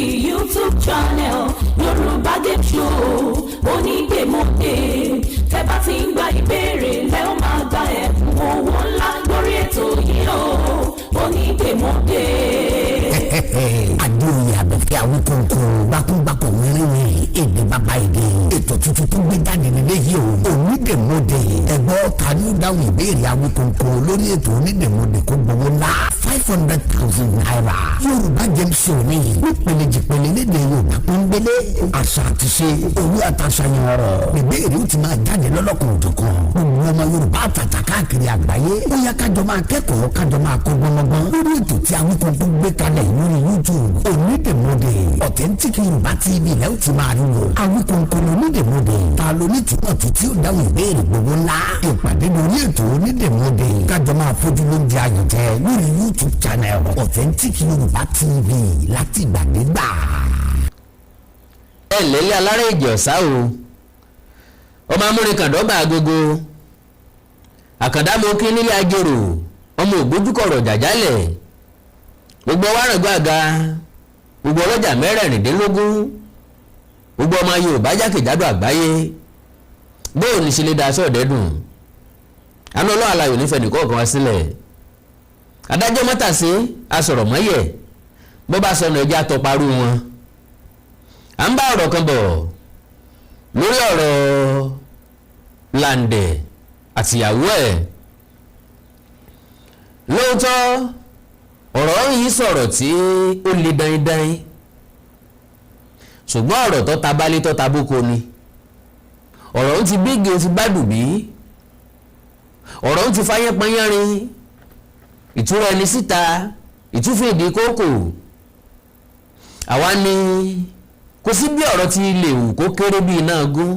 YouTube channel, Yorùbá Game Show, Onídèmọdé. Tẹ́ bá ti ń gba ìbéèrè lẹ́ ó máa gba ẹ̀bùn owó ńlá lórí ètò yìí o, Onídèmọdé. Adéoyè Àbẹ̀fẹ́ Awíkóńkó gbákúngbákò wíríwìrì, èdè bàbá èdè, ètò tuntun tó gbé jáde nílé yìí o, Onídèmọdé. Ẹ̀gbọ́n, ta ni ó dáhùn ìbéèrè Awíkóńkó lórí ètò Onídèmọdé kó gbowó ńlá, ₦500,000? Yorùbá Game Show ní nípele jìpele lédè Yorùbá pọ́nbélé, àṣà àti ṣe òwe àtàṣàyàn ọ̀rọ̀, ìbéèrè ó ti máa jáde lọ́lọ́kan òjọ̀kan. Gbogbo ọmọ Yorùbá àtàtà káàkiri àgbáyé, ó yá, kájọ máa kẹ́kọ̀ọ́, kájọ máa kọ́ gbọ́ngbọ́n lórí ètò tí Awíkóńkó gbé kalẹ̀ lórí YouTube, Onídèmọdé. Authentic Yorùbá TV lẹ́ ó ti máa rí wò. Awíkóńkó lónídèmọdé. Ta ló ní túmọ̀ tó tí ó dáhùn ìbéèrè gbogbo ńlá? Ìpàdé lórí ètò Onídèmọdé, kájọ máa fojú lóúnjẹ ayọ̀ jẹ lórí YouTube channel Authentic Yorùbá TV láti ìgbàdégbà. Ẹ lẹ́lẹ́ alárẹ̀ èjì ọ̀sá o, ọmọ amúrekàndọ́gba agogo àkàndá, mo kí nílé ajérò, ọmọ ògbójúkọ̀rọ̀ jàjálẹ̀, gbogbo wárangó àga, gbogbo ọlọ́jà mẹ́rẹ̀ẹ̀rìndínlógún, gbogbo ọmọ Yorùbá jákèjádò àgbáyé. Bóò ní ṣe lè daṣọ ọ̀dẹ́dùn àánú Ọlọ́run alayò nífẹ̀ẹ́ nìkọ̀ọ̀kan wá sílẹ̀. Adájọ́ mọ́tàsí asọ̀rọ̀mọ́yẹ̀, bó bá sọnù, ẹjẹ́ àtọparú wọn. À ń bá ọ̀rọ̀ kan bọ̀ lórí ọ̀rọ̀ Làǹdẹ̀ àtìyàwó ẹ̀. Lóòótọ́, ọ̀rọ̀ yìí sọ̀rọ̀ tí ó le daindain, ṣùgbọ́n ọ̀rọ̀ tó ta bálé tó ta bóko ni. Ọ̀rọ̀ ń ti bígi, ó ti gbádùn bí ọ̀rọ̀ ń ti fáyẹ́pọ́nyẹ́rin, ìtura ẹni síta, ìtúfèdè kókò. Àwa ni kò sí bí ọ̀rọ̀ ti lè wù kó kéré bí iná gún,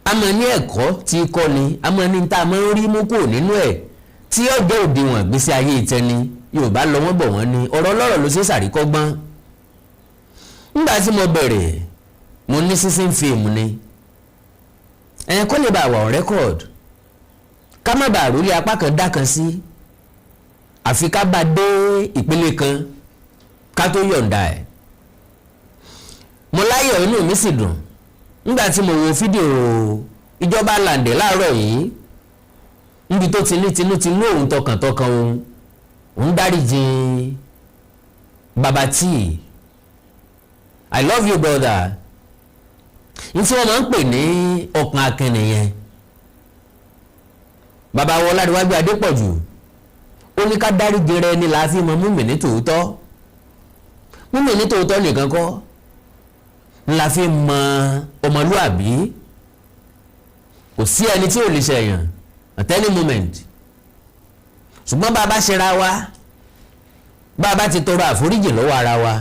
a máa ní ẹ̀kọ́ tí kọ́ ni, a máa ní tá a máa ń rí mú kúrò nínú ẹ̀ tí yóò jẹ́ òdiwọ̀n ìgbésí ayé ìtẹni. Yorùbá lọ wọ́n bọ̀, wọ́n ní ọ̀rọ̀ ọlọ́rọ̀ ló ṣe ṣàríkọ́gbọ́n. Nígbà tí mo bẹ̀rẹ̀, mo ní season film ni ẹ̀ kó lè bá wà on record, ká má bàa rólé apá kan dá kan sí, àfi ká bá dé ìpele kan ká tó yọ̀ǹda ẹ̀. Mo láyọ̀, inú mi sì dùn nígbà tí mo wo fídíò ìjọba Làǹdẹ̀ láàárọ̀ yìí, níbi tó ti ní tinútinú òun, tọkàntọkàn òun, òun dáríjì Baba T. I love you, brother. Ní tí wọ́n máa ń pè ní ọkàn akin nìyẹn. Bàbá wọn Ọládéwájú Adépọ̀jù, ó ní ká dáríjì rẹ ní la fi mọ múmi ní tòótọ́. Múmi ní tòótọ́ nìkan kọ́ la fi mọ ọmọlúàbí. Kò sí ẹni tí ò lè ṣẹ̀yàn at any moment, ṣùgbọ́n bá a bá ṣera wa, bá a bá ti tọrọ àforíjì lọ́wọ́ ara wa,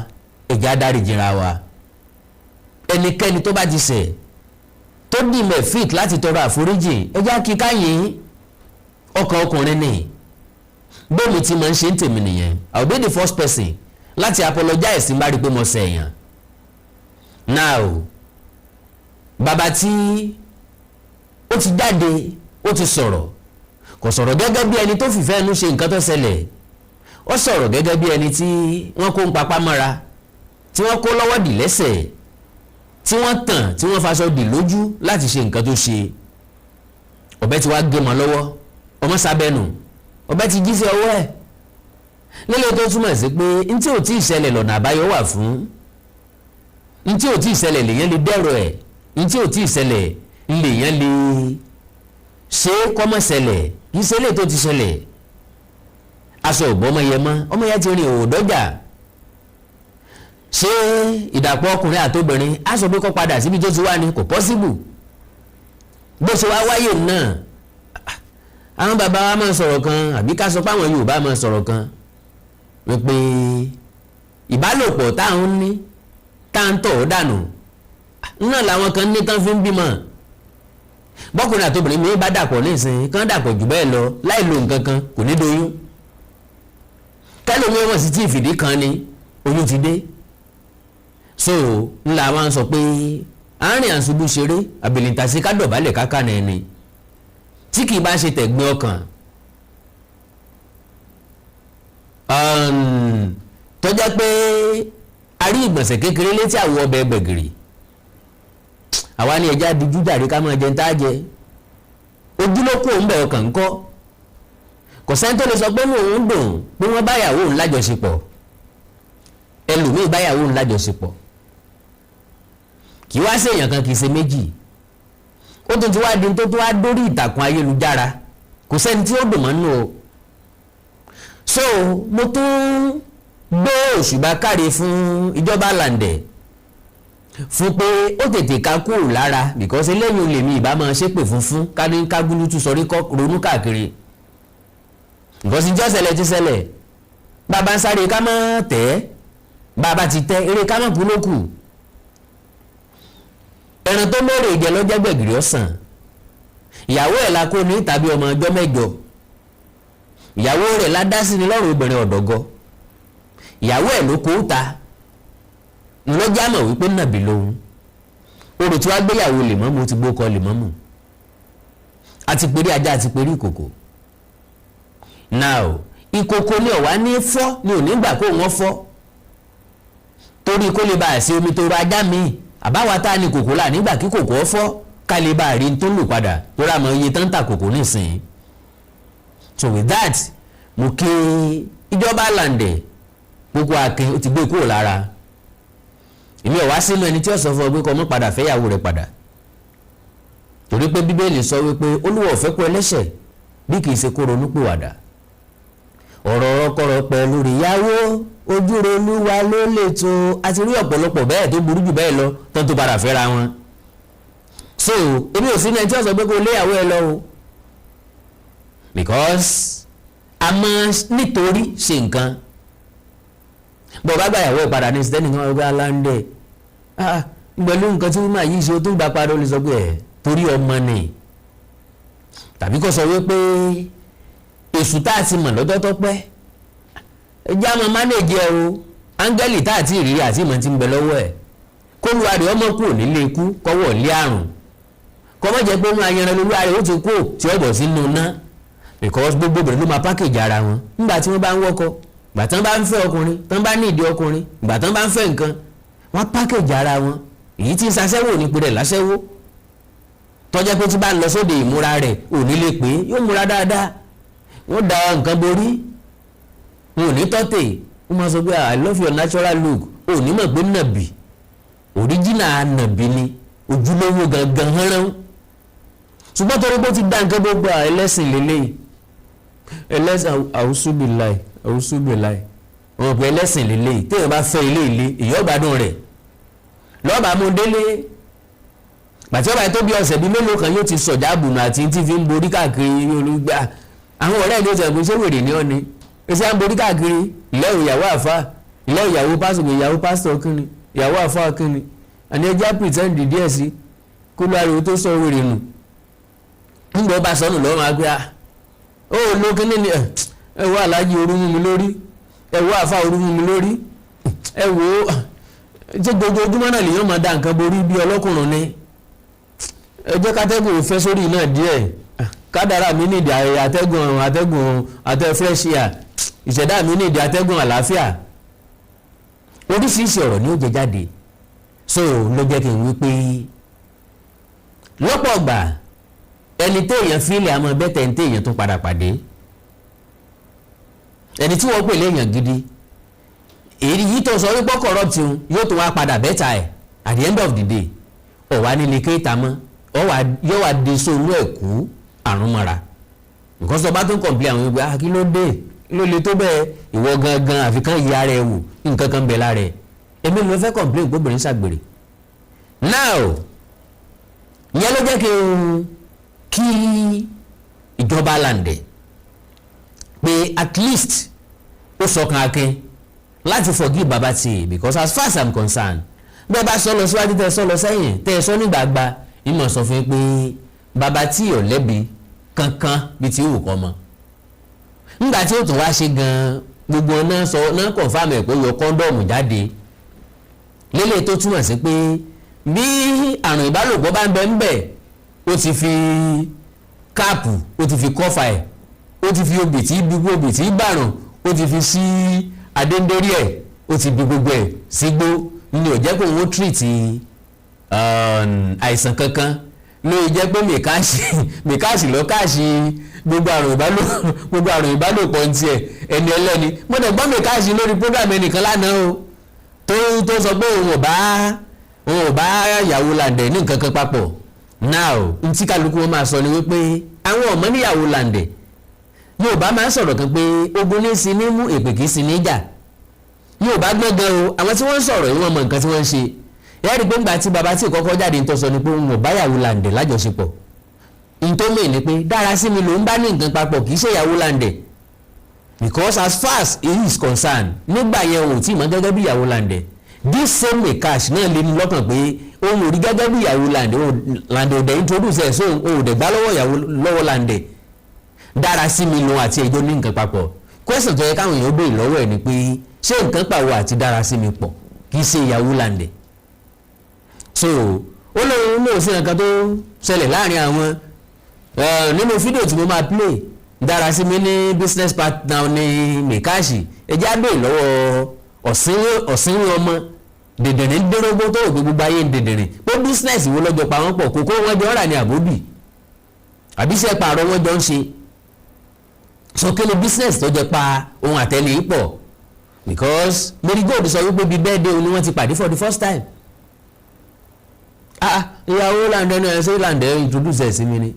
ẹ̀jẹ̀ á dáríjì ra wa. Ẹnikẹ́ni tó bá ti ṣẹ̀, tó dìmẹ̀ fit láti tọrọ àforíjì, ẹ̀jẹ̀ á kí káyìn. Ọkàn ọkùnrin ni bóòmù tí mo ń ṣe ń tèmi nìyẹn. I will be the first person láti apologize tí n bá rí i pé mo ṣẹ̀ èèyàn. Now, bàbá tí ó ti jáde, ó ti sọ̀rọ̀. Kò sọ̀rọ̀ gẹ́gẹ́ bí ẹni tó fìfẹ́ ẹnu ṣe nǹkan tó ṣẹlẹ̀. Ó sọ̀rọ̀ gẹ́gẹ́ bí ẹni tí wọ́n kó ń papá mọ́ra, tí wọ́n kó lọ́wọ́ dì lẹ́sẹ̀, tí wọ́n tàn, tí wọ́n faṣọ dì lójú láti ṣe nǹkan tó ṣe. Ọ̀bẹ ti wá gé mọ́ lọ́wọ́, ọmọ sábẹ́nu, ọ̀bẹ ti jí sí ọwọ́ ẹ̀ nílé, tó túmọ̀ sí pé ntí ò tí ì ṣẹlẹ̀, lọ́nà àbáyọ wà fún. Ntí ò tí ì ṣẹlẹ̀ lèyàn lè dẹ́rọ̀ ẹ̀, ntí ò tí ì ṣẹlẹ̀ lèyàn lè ṣe kọ́mọ̀ ṣẹlẹ̀, kì í ṣe lè tó ti ṣẹlẹ̀. Aṣọ òbọ̀ ọmọ yẹn mọ́, ọmọ yẹn ti rìn òdọ́jà. Ṣé ìdàpọ̀ ọkùnrin àtobìnrin á sọ pé kó padà síbi tó ti wá ni? Kò possible. Bó ṣe wá wáyé náà, àwọn bàbá wa máa sọ̀rọ̀ kan, àbí ká sọ pé àwọn Yorùbá máa sọ̀rọ̀ kan wípé ìbálòpọ̀ táwọn ní tá à ń tọ̀ ọ́ dànù náà làwọn kan ní tán fi ń bímọ. Bọ́kùnrin àtobìnrin mi bá dàpọ̀ nísìnyí kán dàpọ̀ jù bẹ́ẹ̀ lọ láì lo nǹkan kan, kò ní doyún. Kẹ́lómi wọn sì tí ìfìdí kan ni oyún ti dé. So ńlá wa ń sọ pé àárín àṣubú ṣeré àbèlìntàsí ká dọ̀bálẹ̀ káká ní ẹni tí kì í bá ṣe tẹ̀gbìn ọkàn tó jẹ́ pé A rí ìgbọ̀nsẹ̀ kékeré létí àwọ̀ ọbẹ̀ gbẹ̀gìrì. Àwa ní ẹja dijú jàre, ká máa jẹun tá a jẹ. Ojúlókù òun bẹ̀, ọkàn ńkọ́? Kò sẹ́ni tó lè sọ pé òun dùn pé wọ́n báyàwó òun lájọṣepọ̀. Ẹlòmíì báyàwó òun lájọṣepọ̀, kì í wá sí èèyàn kan, kì í ṣe méjì. Ó tún ti wá di tó tún wá dórí ìtàkùn ayélujára. Kò sẹ́ni tí ó dùn mọ́ nù o. So mo tún gbé òṣùbà káre fún ìjọba làǹdẹ̀ fún pé ó tètè ká kúrò lára, because eléyìí ò lè mi ìbá máa ṣépè fún ká ní kágúlútù sọrí ronú káàkiri, because ìjọ ṣẹlẹ̀ ti ṣẹlẹ̀. Bàbá ń sáré ká má tẹ́, bàbá ti tẹ́ eré ká má kú ló kù. Ẹran tó mẹ́rẹ̀ jẹ lọ́jọ́ gbẹ̀gìrì ọ̀sán. Ìyàwó ẹ̀ la kó ní tàbí ọmọ ọjọ́ 8. Ìyàwó rẹ̀ la dá sí ni lọ́rùn. Obìnrin ọ̀dọ́gọ́, ìyàwó ẹ̀ ló kó ta ńlọ́jà mọ̀ wípé nàbì lòun. Orò tí wàá gbéyàwó lèmọ́mù ti gbókọ lèmọ́mù àti pèrè ajá àti pèrè ìkòkò. Now, ìkòkò ni ọ̀wá ní fọ́ ni ò ní gbà kó wọ́n fọ́, torí kó lè bá a ṣe omi tó rọ ajá míì. Àbáwá tá a ní kòkó là nígbà kí kòkó ọ fọ́, ká lè bá a rí tó lò padà, tó rà mọ́ iye tán ta kòkó nísìnyí. So with that, mo kí ìjọba làǹdẹ̀ gbogbo akin ó ti gbé kúrò lára. Èmi ò wá sínú ẹni tí ó sọ fún ọ pé kó mọ́ padà fẹ́yàwó rẹ̀ padà, torí pé Bíbélì sọ wípé Olúwa ò fẹ́ kú ẹlẹ́ṣẹ̀ bí kì í ṣe kó ronú pìwàdà. Ọ̀rọ̀ ọkọ̀rọ̀ pẹ̀lú ìyàwó ojúre Olúwa ló lè tó. Àti rí ọ̀pọ̀lọpọ̀ bẹ́ẹ̀ tó burú jù bẹ́ẹ̀ lọ tó tó padà fẹ́ra wọn. So èmi ò sínú ẹni tí ó sọ pé kó léyàwó ẹ lọ o, because a máa nítorí ṣe nǹkan. Bọ̀ bá gbàyàwó ẹ̀ padà ní sítẹ́nì kan, ọgbà aláǹdẹ̀ pẹ̀lú nǹkan tí wọ́n máa yí ṣe, ó tún gbà padà. Ó lè sọ pé ẹ̀ torí ọmọ ni, tàbí kó sọ wípé èṣù tá a ti mọ̀ lọ́jọ́ tó pẹ́, ẹ jẹ́ àmọ́ manage ẹ o. Áńgẹ́lì tá a ti rírí àti ìmọ̀ ti ń bẹ lọ́wọ́ ẹ̀, kó lu àrè ọmọ kúrò nílé ikú, kọ́wọ́ lé àrùn, kọ́ mọ̀ jẹ́ pé inú ayanran lolú àrè ó ti kú tí ó bọ̀ sínú ná, because gbogbo obìnrin ló máa package ara wọn nígbà tí wọ́n bá ń wọ́kọ, ìgbà tí wọ́n bá ń fẹ́ ọkùnrin, tí wọ́n bá ní ìdí ọkùnrin, ìgbà tí wọ́n bá ń fẹ́ nǹkan, wọ́n package ara wọn. Èyí tí ń ṣaṣẹ́wò ní pé rẹ̀ láṣẹ́wó, tọ́jà pé tí bá ń lọ sóde, ìmúra rẹ̀ ò ní lè pé yóò múra dáadáa. Wọ́n da nǹkan borí, wọn ò ní tọ́tẹ̀. Wọ́n máa sọ pé, "I love your natural look." Ò ní mọ̀ pé nàbì, original nàbì ni, ojúlówó gangan hánrán. Ṣùgbọ́n torí pé ó ti dá nǹkan gbogbo, ẹlẹ́sìn lélẹ́yìí, ẹlẹ́sìn, àwùsùbìláì, àwùsùbìláì, wọn pè ẹlẹ́sìn lélẹ́yìí. Téèyàn bá fẹ́ ilé ilé, èyí ọ̀gbádùn rẹ̀ lọ́ọ̀bà mú délé. Gbàtí ọba tó bí ọ̀sẹ̀ bíi mélòó kan, yóò ti sọ̀jà àbùnà àti tí fi ń borí káàkiri olùgbà. Àwọn ọ̀rẹ́ ìlú ọ̀sẹ̀ pé ṣé wèrè ni ọ́ ni ṣé à ń borí káàkiri? Ilé ìyàwó àfa, ilé ìyàwó pásítọ̀, ìyàwó pásítọ̀ kínni, ìyàwó àfa kínni? Àní ẹjẹ́ pretend díẹ̀ sí kó ló ariwo tó sọ wèrè nù. Ńgbọ́ bá sọnù lọ́rùn àgbẹ̀ à ó lo kínní ni. Ẹ wo aláàjì, orú mú mi lórí. Ẹ wo àfa, orú mú mi lórí. Ẹ wo, ṣé gbogbo ojúmọ́ náà lèèyàn máa da nǹkan borí bí ọlọ́kùnrin ni? Ẹ jẹ́ kátẹ́gùn fẹ́ sórí náà díẹ̀. Kádàrá mi nídìí atẹ́gùn, atẹ́gùn àtẹ fresh air. Ìṣẹ̀dá mi nídìí atẹ́gùn àlàáfíà. Oríṣiríṣi ọ̀rọ̀ ni ó jẹ jáde. So ló jẹ́ kí n wí pé lọ́pọ̀ ọgbà, ẹni téèyàn fílẹ̀ àmọ́ bẹ́tẹ̀ ní téèyàn tún padà pàdé. Ẹni tí wọ́n pè léèyàn gidi, èyí yìí tó sọ wípé corrupt un, yóò tún wá padà better ẹ̀ at the end of the day. Ọ̀wá nílé kéèta mọ́, yóò wá di sóònù ẹ̀ kú àrùn mọ́ra. Nǹkan sọ bá tún complain àwọn ìgbà, kí ló dé? Kí ló le tó bẹ́ẹ̀? Ìwọ gangan àfikán yí ara ẹ wò, nǹkan kan bẹ̀ lára ẹ̀. Èmi ló fẹ́ complain pé obìnrin ṣàgbèrè. Now, ìyẹn ló jẹ́ kí n kí ìjọba làǹdẹ̀ pé at least ó sọkàn akin láti forgive Baba T, because as far as I'm concerned, bẹ́ẹ̀ bá sọ lọ síwájú, tẹ́ ẹ sọ lọ sẹ́yìn, tẹ́ ẹ sọ nígbàgbà, ìmọ̀ sọ fún yín pé Baba T ò lẹ́bi kankan bíi ti wù kọ́ mọ́. Nígbà tí ó tún wá ṣe gan-an, gbogbo náà sọ náà confirm ẹ̀ pé ó yọ condom jáde lélẹ̀, tó túmọ̀ sí pé bí àrùn ìbálòpọ̀ bá ń bẹ ń bẹ, ó ti fi cap, ó ti fi cover ẹ̀, ó ti fi obì tí bí obì tí bàrùn, ó ti fi sí adéńdórí ẹ̀. Ó ti bí gbogbo ẹ̀ sígbó ní ò jẹ́ kó òun treat àìsàn kankan, ló jẹ́ pé Mekash lọ káàṣì gbogbo àrùn ìbálòpọ̀ ń tiẹ̀ ẹni ẹlẹ́ni. Mo dẹ̀ gbọ́ Mekash lórí program ẹnìkan lánàá o, tó sọ pé òun ò bá ìyàwó Làǹdẹ̀ ní nǹkan kan papọ̀. Now, ntí kálukú wọn máa sọ ni wípé àwọn ọmọ níyàwó Làǹdẹ̀. Yorùbá máa ń sọ̀rọ̀ kan pé ogun ní sin ní mú, èpè kì í sin ní jà. Yorùbá gbọ́n gan o. Àwọn tí wọ́n ń sọ̀rọ̀ yìí, wọ́n mọ nǹkan tí wọ́n ń ṣe. Ẹ rí i pé ńgbà tí bàbá tí kọ́kọ́ jáde, ń tọ́sọ ni pé òun ò báyàwó Làǹdẹ̀ lájọṣepọ̀. Ntọ́mẹ̀ ni pé dára sí mi ló ń bá ní nǹkan papọ̀, kì í ṣe ìyàwó Làǹdẹ̀, because as far as he is concerned nígbà yẹn, òun ò tí ì mọ̀ gẹ́gẹ́ bí ìyàwó Làǹdẹ̀. This same Mekash náà lè ní lọ́kàn pé òun ò rí gẹ́gẹ́ bí ìyàwó Làǹdẹ̀. Làǹdẹ̀ ò dẹ̀ introduce ẹ̀ sóun, òun ò dẹ̀ gbá lọ́wọ́ ìyàwó lọ́wọ́ Làǹdẹ̀. Dára sí mi lòun àti ẹjọ́ ní nǹkan papọ̀. Question tó yẹ káwọn èèyàn béèrè lọ́wọ́ ẹ̀ ni pé, ṣé nǹkan pàwọ́ àti dára sí mi pọ̀, kì í ṣe ìyàwó Làǹdẹ̀? So ó lóun lóun sí nǹkan tó ṣẹlẹ̀ láàrin àwọn. Nínú fídíò tí mo máa play, dára sí mi ní business partner ní Mekash. Ẹjẹ́ á béèrè lọ́wọ́ ọ̀sìnwó ọmọ dèdèrè ń dérógbó tó rò pé gbogbo ayé ń dèdèrè pé business wo lọ́jọ́ pa wọ́n pọ̀? Kókó wọn jọ rà ní àbóbì, àbí iṣẹ́ pààrọ̀ wọn jọ ń ṣe? So kí ni business tó jẹ pa ohun àtẹni yìí pọ̀? Because Mary Gold sọ wípé bíi birthday ni wọ́n ti pàdé for the first time. Ah, ìyàwó Làǹdẹ̀ náà, ṣé Làǹdẹ̀ introduce ẹ̀ sí mi ni?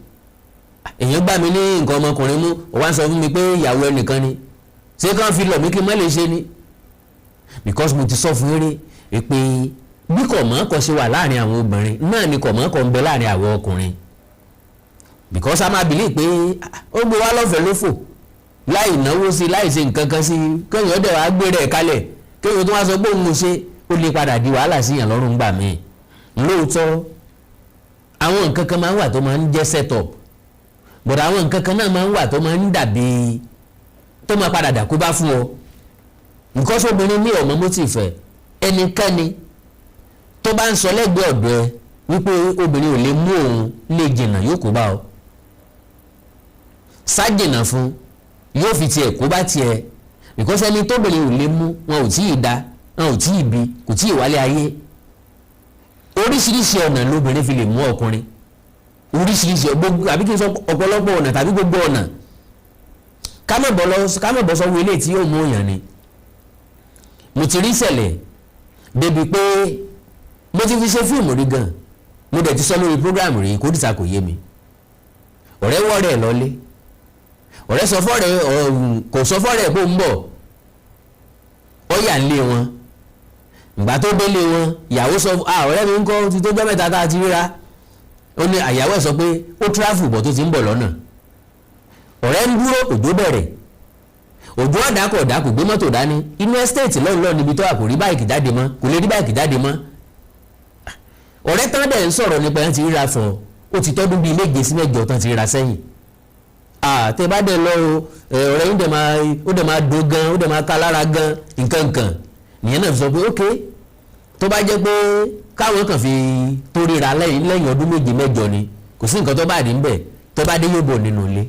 Èèyàn gbà mí ní nǹkan ọmọkùnrin mú, ó wá ń sọ fún mi pé ìyàwó ẹnìkan ni. Ṣé kàn fi lọ̀ mí kí n má lè ṣe ni? Because mo ti sọ fún eré pé bí kọ̀mọ́kọ̀ ṣe wà láàrin àwọn obìnrin náà ni kọ̀mọ́kọ̀ ń bẹ láàrin àwọn ọkùnrin, because a máa believe pé ó gbé wá lọ́fẹ̀ẹ́ lófò, láì náwó sí, láì ṣe nǹkan kan sí, kéèyàn dẹ̀ wá gbé rẹ̀ kalẹ̀, kéèyàn tó wá sọ pé òun ò ṣe, ó lè padà di wàhálà sí yàn lọ́rùn gbà míì. Lóòótọ́, àwọn nǹkan kan máa ń wà tó máa ń jẹ́ set up, but àwọn nǹkan kan náà máa ń wà tó máa ń dàbí tó máa padà dàkú bá fún ọ, because obìnrin ní ọmọ mo ti fẹ́. Ẹnikẹ́ni tó bá ń sọ lẹ́gbẹ̀ẹ́ ọ̀dọ̀ ẹ wípé obìnrin ò lè mú òun, lè jìnnà, yóò kó bá ọ. Sá jìnnà fún, yóò fi tiẹ̀ kó bá tiẹ̀, because ẹni tóbìnrin ò lè mú, wọn ò tí ì da, wọn ò tí ì bí, kò tí ì wálé ayé. Oríṣiríṣi ọ̀nà lóbìnrin fi lè mú ọkùnrin, oríṣiríṣi, gbogbo, àbí kí n sọ ọ̀pọ̀lọpọ̀ ọ̀nà tàbí gbogbo ọ̀nà. Ká má bọ́ sọ́wọ́ ilé tí yóò mú òyàn ni. Mo ti rí ìṣẹ̀lẹ̀ débi pé mo ti fi ṣe fíìmù rí gan, mo dẹ̀ ti sọ lórí program rí. Kó dìtà kò yé mi. Ọ̀rẹ́ wọ́ọ̀rẹ́ lọ́lé, ọ̀rẹ́ sọ fọ́rẹ́, kò sọ fọ́rẹ́ pé ó ń bọ̀, ó yà ń lé wọn. Ìgbà tó délé wọn, ìyàwó sọ, "Ah, ọ̀rẹ́ mi ń kọ́? Ti tó jọ́ mẹ́ta tá a ti ríra." Ó ní àyàwó ẹ̀ sọ pé ó travel bọ̀, tó ti ń bọ̀ lọ́nà. Ọ̀rẹ́ ń dúró, òjò bẹ̀rẹ̀, òjò ọ̀dà kò dá, kò gbé mọ́tò dání. Inú estate lọ́nà níbi tó wà, kò rí bike jáde mọ́, kò lè rí bike jáde mọ́. Ọ̀rẹ́ tán dẹ̀ ń sọ̀rọ̀ nípa ẹ̀ ti ríra fọ̀, ó ti tọ́dún bíi 7 sí 8 tán ti ríra sẹ́yìn. Tẹ bá dẹ̀ lọ o, ọ̀rẹ́ yín dẹ̀ máa, ó dẹ̀ máa do gan, ó dẹ̀ máa ká lára gan. Nǹkan nǹkan nìyẹn náà fi sọ pé ok, tó bá jẹ́ pé káwọn kàn fi tó ríra lẹ́yìn ọdún 7 mẹ́jọ ni, kò sí nǹkan tó bá dé ń bẹ̀, tó bá dé yóò bọ̀ nínú ilé.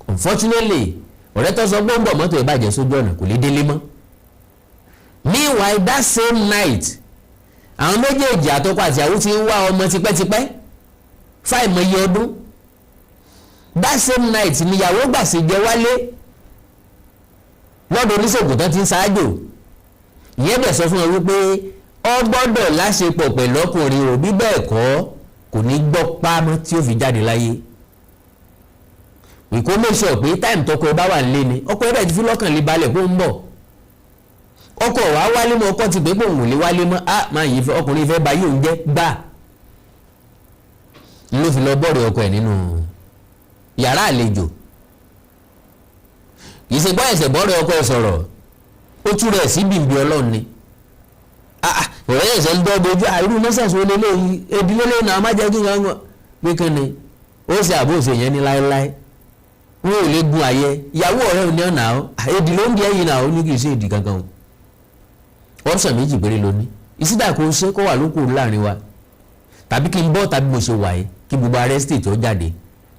Unfortunately, ọ̀rẹ́ tó sọ pé ń bọ̀, mọ́tò ẹ̀ bàjẹ́ sójú ọ̀nà, kò lè délé mọ́. Meanwhile, that same night, àwọn méjèèjì, àtọkọ àti ìyàwó, ti ń wá ọmọ tipẹ́tipẹ́ fáìmọye ọdún. That same night níyàwó gbà sí jẹ wálé lọ́dọ̀ oníṣègùn tó ti ń ṣáájò. Ìyẹn bẹ̀ sọ fún ọ wípé ọ gbọ́dọ̀ láṣepọ̀ pẹ̀lú ọkùnrin o, bí bẹ́ẹ̀ kọ́, kò ní gbọ́ pámọ́ tí ó fi jáde láyé. Ìkó make sure pé time tọkọ ẹ bá wà nílé ni. Ọkọ ẹ bẹ́ẹ̀ ti fi lọ́kàn lè balẹ̀ pé ó ń bọ̀. Ọkọ wa wálé mọ́, ọkọ ti pé pé òun ò lè wálé mọ́. Á máa yìí fẹ́ ọkùnrin fẹ́ ba yóò ń jẹ́ gbà ló fi lọ bọ́ọ̀rẹ̀ ọkọ ẹ̀ nínú yàrá àlejò. Kì í ṣe gbọ́ ẹ̀sẹ̀ bọ́ọ̀rẹ̀ ọkọ ẹ̀ sọ̀rọ̀, ó tú rẹ̀ sí bìbí ọlọ́run ni. Ọ̀rẹ́ ẹ̀sẹ̀ ń dọ́ bojú àìrú nọ́sẹ̀sì wo lélẹ́yìí, ebi lélẹ́yìí náà má jẹ́ kí n pé kí ni ó ṣe àbó ṣe yẹn ní láéláé, wọn ò lè gun àyẹ ìyàwó ọ̀rẹ́ òní ọ̀nà ọ́ èdè ló ń di ẹ̀yìn náà. Ó ní kì í ṣe èdè kankan o. Option méjì péré ló ní: ìsídà kò ṣe kó wà lóko láàrin wa, tàbí kí n bọ́, tàbí mo ṣe wà yìí, kí gbogbo arrest tó jáde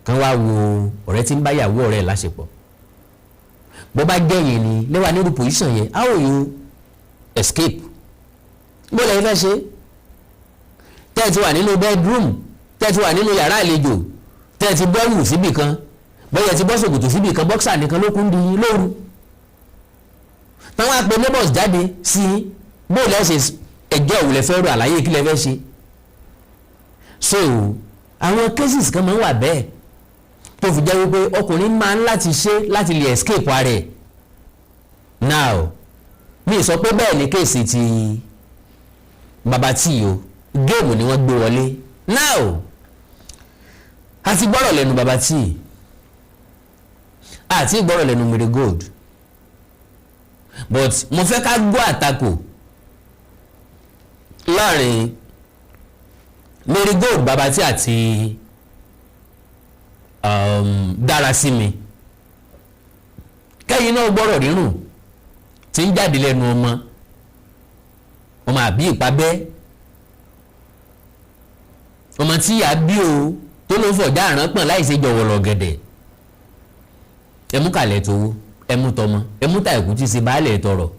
kán wá wo ọ̀rẹ́ tí ń bá ìyàwó ọ̀rẹ́ ẹ̀ láṣepọ̀. Bó bá jẹ́ yẹn ni lẹ́wà nírú position yẹn, how you Escape bó lẹ́yìn fẹ́ ṣe, tẹ́ ẹ ti wà nínú bedroom, tẹ́ ẹ ti wà nínú yàrá àlejò, tẹ́ ẹ ti bọ́ọ̀lù síbì kan, bóyá ẹ ti bọ́ ṣòkòtò síbì kan, boxer nìkan ló kún di yín lóru, táwọn apẹ neighbors jáde sí i, bó lẹ́ ṣe ẹjọ́ òwúlẹ̀ fẹ́ rò, àlàyé kí lẹ fẹ́ ṣe? So àwọn cases kan máa ń wà bẹ́ẹ̀ tó fi jẹ́ wípé ọkùnrin máa ń láti ṣe láti lè escape ara ẹ̀. Now, mi sọ pé bẹ́ẹ̀ ni case ti Baba Tee o. Game ni wọ́n gbé wọlé. Now, a ti gbọ́rọ̀ lẹ́nu Baba Tee, àti gbọ́rọ̀ lẹ́nu Mary Gold, but mo fẹ́ ká gbọ́ àtakò láàrin Mary Gold, Baba Tee àti Dárasími, kẹ́yìn náà gbọ́rọ̀ rírùn tí ń jáde lẹ́nu ọmọ ọmọ àbí ìpabẹ́, ọmọ tí ìyá bí o tó ló ń fọ̀já àrán pọ̀n láì ṣe jọ̀wọ̀lọ̀ gẹ̀dẹ̀. Ẹmú kàlẹ̀ tówó, ẹmú tọmọ, ẹmú ta ẹ̀kú tí ṣe baálẹ̀ tọrọ,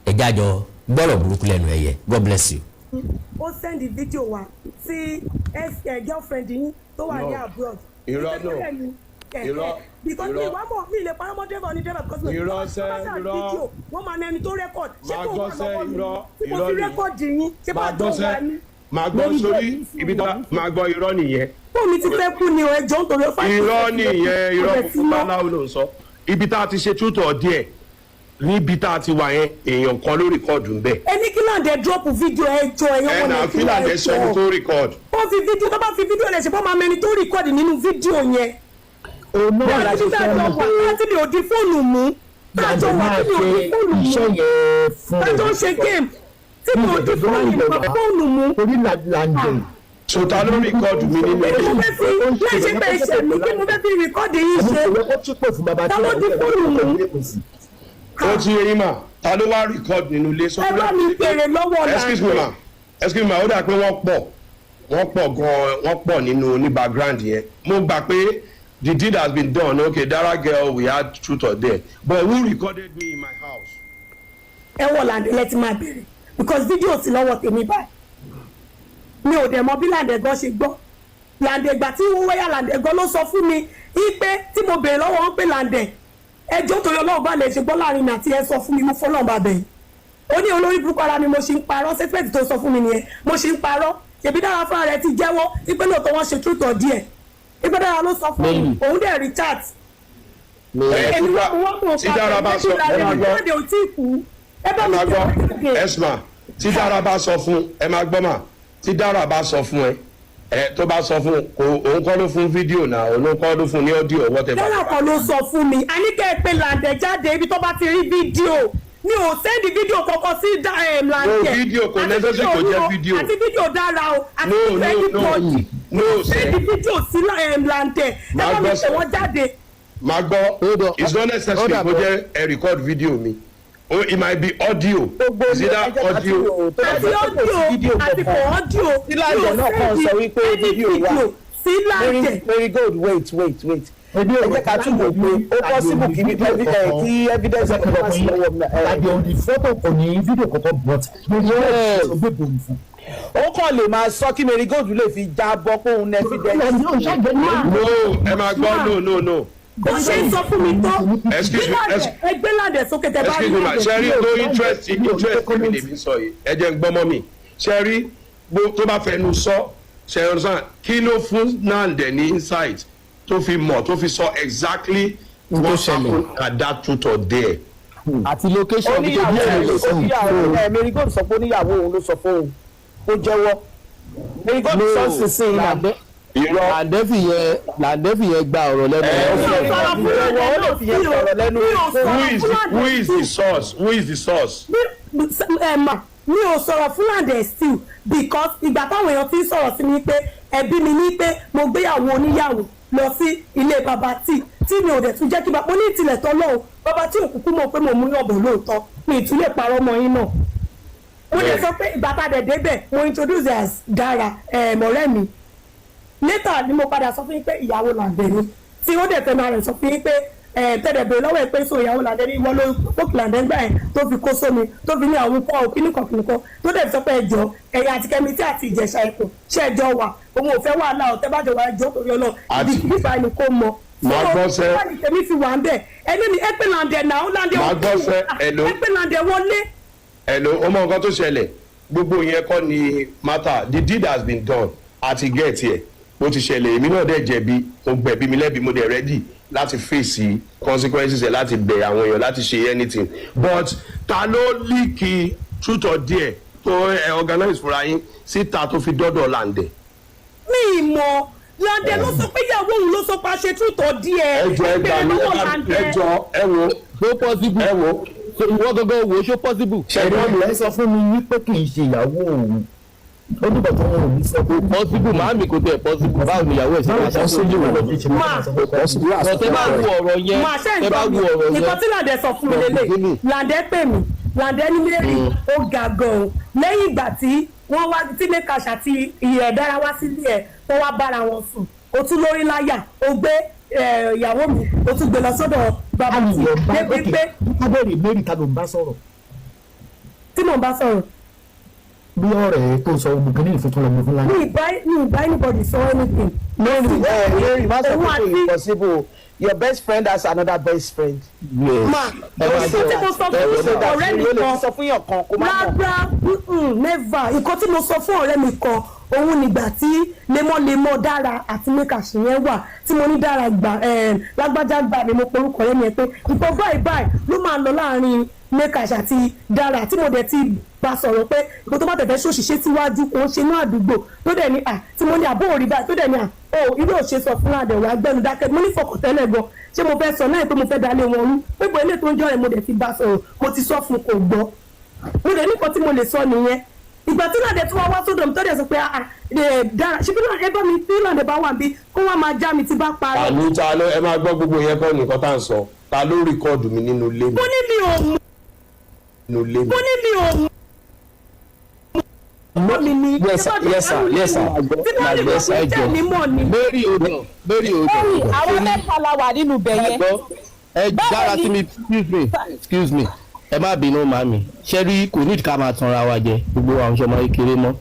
ẹ̀já jọ gbọ́rọ̀ burúkú lẹ́nu ẹ̀yẹ. God bless you. Ó send video wa sí girlfriend yín tó wà ní No. abroad. Irọ́, no. Irọ́, Because mi irọ́. wá mọ̀, mi lè parọ́ mọ́ driver ní driver because mi Irọ́ sẹ́, bá sá irọ́. fídíò, wọ́n máa ní ẹni tó record, ṣé Máa kò gbọ́ wà sẹ́, lọ́wọ́ mi irọ́, tí mo irọ́ fi ni. record yín, ṣé bá Máa jọ gbọ́ wà sẹ́, ní. máa gbọ́ sórí ibi tá máa gbọ́, irọ́ nìyẹn. Fóònù mi ti fẹ́ kú ni o, ẹjọ́ nítorí ó fà. Irọ́ nìyẹn, irọ́ funfun báláwo ló ń sọ. Ibi tá a ti ṣe tútọ̀ díẹ̀ níbi tá a ti wà yẹn, èèyàn kan ló record ń bẹ̀. Ẹni kí láǹdẹ̀ drop video, ẹjọ́ ẹ̀yọ́ Ẹ wọn. nà fílàndé sọ ẹni tó record. Ó fi fídíò, tó bá fi fídíò lẹ̀, ṣe bọ́ máa mẹni tó record nínú fídíò yẹn. Òun náà la ṣe fẹ́ mọ̀ wà láti mi ò di fóònù mú, tájọ wà máa tí mi ò ṣe di fóònù mú, iṣẹ́ yẹn fún tájọ ń ṣe game tí mi ò di fóònù mú. Torí làǹdẹ̀. So ta ló record mi nínú Kí ni mo ilé? fẹ́ fi láì ṣe pé iṣẹ́ mi, kí ni mo fẹ́ fi record yín ṣe? Ẹni kò tún pè fún bàbá Ta ló di fóònù mú? Ó ti yẹ yín mà, ta ló wá record nínú ilé? Ẹ bá mi béèrè lọ́wọ́. Excuse me, ma, excuse me, ma. Ó dà pé wọ́n pọ̀, wọ́n pọ̀ gan-an, wọ́n pọ̀ nínú ní background yẹn. Mo gbà pé the deed has been done. Okay, Dara girl, we had truth or dare, but who recorded me in my house? Ẹ wọ làǹdẹ̀ lẹ́tí máa béèrè because fídíò sí lọ́wọ́ tèmi báyìí. Mi ò dẹ̀ mọ bí làǹdẹ̀ gan ṣe gbọ́. Làǹdẹ̀ ìgbà tí wọ́n wáyà, làǹdẹ̀ gan ló sọ fún mi ipe tí mo béèrè lọ́wọ́ wọn pé làǹdẹ̀, ẹjọ́ torí Ọlọ́run, bá lè ṣe gbọ́ láàrin mi àti ẹ, sọ fún mi, mo fọlọ́run bá bẹ̀yìn. Ó ní olórí burúkú ara mi, mo ṣe ń parọ́. Statement tó sọ fún mi nìyẹn, mo ṣe ń parọ́. Ṣèbí Dára fúnra rẹ̀ ti jẹ́wọ́ ipe lóòótọ́ wọ́n ṣe truth or dare, ipe Dára ló sọ fún mi, òun dẹ̀ rí chat. Ẹ Èmi wọ́n mú wọ́n mú. Tí Dára bá sọ, ẹ máa gbọ́. Ẹ ò tí ì kú, ẹ bá Ẹ mi máa gbọ́. tẹ̀. Esma, tí Dára bá sọ fún, ẹ máa gbọ́ mà, tí Dára bá sọ fún ẹ, ẹ tó bá sọ fún, kò òun kọ́ ló fún fídíò náà, òun kọ́ ló fún ní audio, whatever. Dára kan ló sọ fún mi. Àníkẹ́ ẹ pé làǹdẹ̀ jáde ibi tó bá ti rí fídíò. Mi ò send fídíò kankan sí làǹdẹ̀. No, fídíò kò Àti necessary kò jẹ́ o, fídíò. Àti fídíò Dára o, àti No, fídíò no, no. anybody. No, Send sir. fídíò sí làǹdẹ̀, ẹ Màá bá mi gbọ́ pè sir. wọ́n jáde. Máa gbọ́, Hold on. it's not necessary Hold on, kó jẹ́ ẹ record video mi o. It might be audio. Is it that audio? Àti audio àti kò audio. Tí Láǹdẹ̀ náà kàn sọ wípé fídíò wà. Sí làǹdẹ̀. Mary Gold, wait, wait, wait, ẹ jẹ́ ká tún wò pé ó possible kí evidence kan wá sí lọ́wọ́ ẹ. Tàbí òní fọ́tò, kò ní fídíò kankan, but lórí ẹ̀ tó gbé bòrò fún. Ó kàn lè máa sọ kí Mary Gold lè fi jábọ́ pé òun ní evidence. No, ẹ máa gbọ́, no, no, no. Bó ṣe ń sọ fún mi tó. Excuse me, Ẹgbẹ́ làǹdẹ̀ sókè tẹ bá rí excuse me, ma, ṣe rí tó interest mi lèmi sọ yìí. Ẹ jẹ́ ń gbọ́ mọ́ mi. Ṣe rí bó tó bá fẹnu sọ, ṣe ń sàn, kí ló fún Nande ní insight tó fi mọ̀, tó fi sọ exactly what happened at that truth or dare? Àti location bí tó Oníyàwó bí ẹ̀ ẹ̀ sùn. Oníyàwó ẹ̀, Mary Gold sọ pé oníyàwó òun ló sọ fóun, ó jẹ́wọ́. Mary Gold sọ sísìn náà. Irọ́. Làǹdẹ́ fìyẹn gba ọ̀rọ̀ lẹ́nu Ẹ, ẹ̀. ó fi sọ̀rọ̀ fún Jẹ́wọ́, ó lè fi yẹn sọ̀rọ̀ lẹ́nu. Who is the source? Who is the source? Ẹ mà, mi ò sọ̀rọ̀ fún Làǹdẹ̀ still because ìgbà táwọn èèyàn ti ń sọ̀rọ̀ sí mi pé ẹbí mi ní pé mo gbéyàwó oníyàwó lọ sí ilé Baba Tee, tí mi ò dẹ̀ tún jẹ́ kí bàbá mo ní ìtìlẹ̀ tọ́ lọ́hùn, Baba Tee òkùnkùn mọ̀ pé mo mú yọ̀bọ̀ lóòótọ́, mi ì tún lè parọ́ mọ́ yín náà. Mo lè sọ pé ìgbà tá a dẹ̀ débẹ̀, mo introduce as Dára, ọ̀rẹ́ mi. Later ni mo padà sọ fún yín pé ìyàwó Làǹdẹ̀ ni, tí ó dẹ̀ fẹ́nu ara rẹ̀ sọ fún yín pé Tẹ̀dẹ̀ bèrè lọ́wọ́ ẹ̀ pé so ìyàwó Làǹdẹ̀ ní ìwọ ló pókì Làǹdẹ̀ ńgbà yẹn tó fi kó sómi, tó fi ní àwọn kọ́ òkìníkan kìnìkan, tó dẹ̀ sọ pé ẹjọ́ ẹ̀yà àti Kẹ́mi tí àti Ìjẹ̀ṣà ẹ̀kọ́ ṣe ẹjọ́ wà, òun ò fẹ́ wàhálà ọ̀tẹ́ bá jọ wà, ẹjọ́ torí Ọlọ́run ibi bíbá ni kò mọ. Màá gbọ́ sẹ́. Báyìí tèmi fi wà ń bẹ̀ ẹni mi ẹ pé Làǹdẹ̀ náà Làǹdẹ̀ Màá gbọ́ sẹ́, hello. ẹ pé Làǹdẹ̀ wọlé. Hello, ó mọ nǹkan tó ṣẹlẹ̀. Gbogbo yẹn kọ́ ni matter. The deed has been done, àti get here bó ti ṣẹlẹ̀. Èmi náà dẹ̀ jẹ̀bi, mo gbẹ̀bí mi lẹ́bi, mo dẹ̀ ready láti face consequences ẹ̀, láti bẹ̀ àwọn èèyàn, láti ṣe anything. But ta ló leak truth or dare tó ẹ organize fúnra yín síta tó fi dọ́dọ̀ Làǹdẹ̀? Mi ì mọ̀. Làǹdẹ̀ ló sọ pé ìyàwó òun ló sọ pé a ṣe tútọ̀ díẹ̀. Ẹ jọ, ẹ gbà mí, ẹ jọ, ẹ wo. Ṣó possible? Ẹ wo. So ìwọ gangan wo, ṣó possible? Ẹ̀rọ ilẹ̀ sọ fún mi wípé kì í ṣe ìyàwó òun, ó dìbò tó wọn ò ní sọ pé. Possible, màámi, kò tẹ̀ possible. Báwo ni ìyàwó ẹ̀ ṣe máa ṣe? Ma. Ọ̀tẹ̀ bá wo ọ̀rọ̀ yẹn, Máa ṣe ń tẹ bá gbọ́ wo ọ̀rọ̀ mi. yẹn. Nǹkan tí Làǹdẹ̀ sọ fún mi lélẹ̀, Làǹdẹ̀ pè mí, Làǹdẹ̀ ní Mary, ó ga gan-an lẹ́yìn ìgbà tí wọ́n wá tí Mekash àti ìyẹ̀ dára wá sílé ẹ̀ tó wá bára wọn sùn, ó tún lórí láyà, ó gbé ìyàwó mi, ó tún gbé lọ sọ́dọ̀ bàbá tí débi pé Abẹ́rẹ́ Mary, ta ló ń bá sọ̀rọ̀? Tí mò ń bá sọ̀rọ̀? Bí ọ̀rẹ́ tó sọ ọmọ ní ìfúntún lọmọ fún Mi lánàá. ì bá anybody sọ anything. Mary, ẹ Mary, má sọ Òun pé àti- impossible. Your best friend has another best friend. Ma, nǹkan tí mo sọ fún ọ̀rẹ́ mi Ló lè kan sọ fún yàn kan kó má mọ̀. Rárá, never. Nǹkan tí mo sọ fún ọ̀rẹ́ mi kan, òun nígbà tí lemọ́lemọ́ Dára àti Mekash yẹn wà, tí mo ní Dára gbà, lágbájá gbà mí, mo porúkọ ọ̀rẹ́ mi yẹn pé nǹkan báyìí báyìí ló máa lọ láàrin Mekash àti Dára, tí mo dẹ̀ ti bá sọ̀rọ̀ pé nǹkan tó bá tẹ̀fẹ́ ṣòṣìṣẹ́ síwájú kò ń ṣe inú àdúgbò, tó dẹ̀ ní à tí mo ní àbó òrí báyìí, tó dẹ̀ ní à ó irú òṣè sọ fún àdẹ̀wò agbẹ́nu dákẹ́. Mo ní fọkàntẹ́lẹ̀ gan, ṣé mo fẹ́ sọ náà pé mo fẹ́ dalé wọn rú pé ilé tó ń jọ́ rẹ̀? Mo dẹ̀ ti bá sọ̀rọ̀, mo ti sọ fún, kò gbọ́. Mo dẹ̀ nìkan tí mo lè sọ nìyẹn. Ìgbà tí Làǹdẹ̀ tí wọ́n wá sódò mi, tó dẹ̀ sọ pé ah, Dára ṣe bí ẹ bá mi tí Làǹdẹ̀ bá wà bí kó wá máa já mi tí bá parọ́. Àní ta ló, ẹ máa gbọ́, gbogbo yẹn kọ́ nìkan tá à ń sọ. Ta ló record mi nínú ilé mi? Mo ní mi ò mọ̀. Nínú ilé mi. Mo ní mi ò mọ̀ mi ni. Yes sir, yes sir, yes sir. Tí bá lè mọ̀ pé jẹ́ mi mọ̀ ni. Mary odò, Mary odò. Mary, àwọn mẹ́ta la wà nínú ibẹ̀ yẹn. Gbọ́ ẹ. Báwo Dára sí mi, excuse me, excuse me, ẹ má bínú màmí. Ṣé rí, kò ní ká máa tanra wa jẹ, gbogbo àwọn ọmọ kékeré mọ́.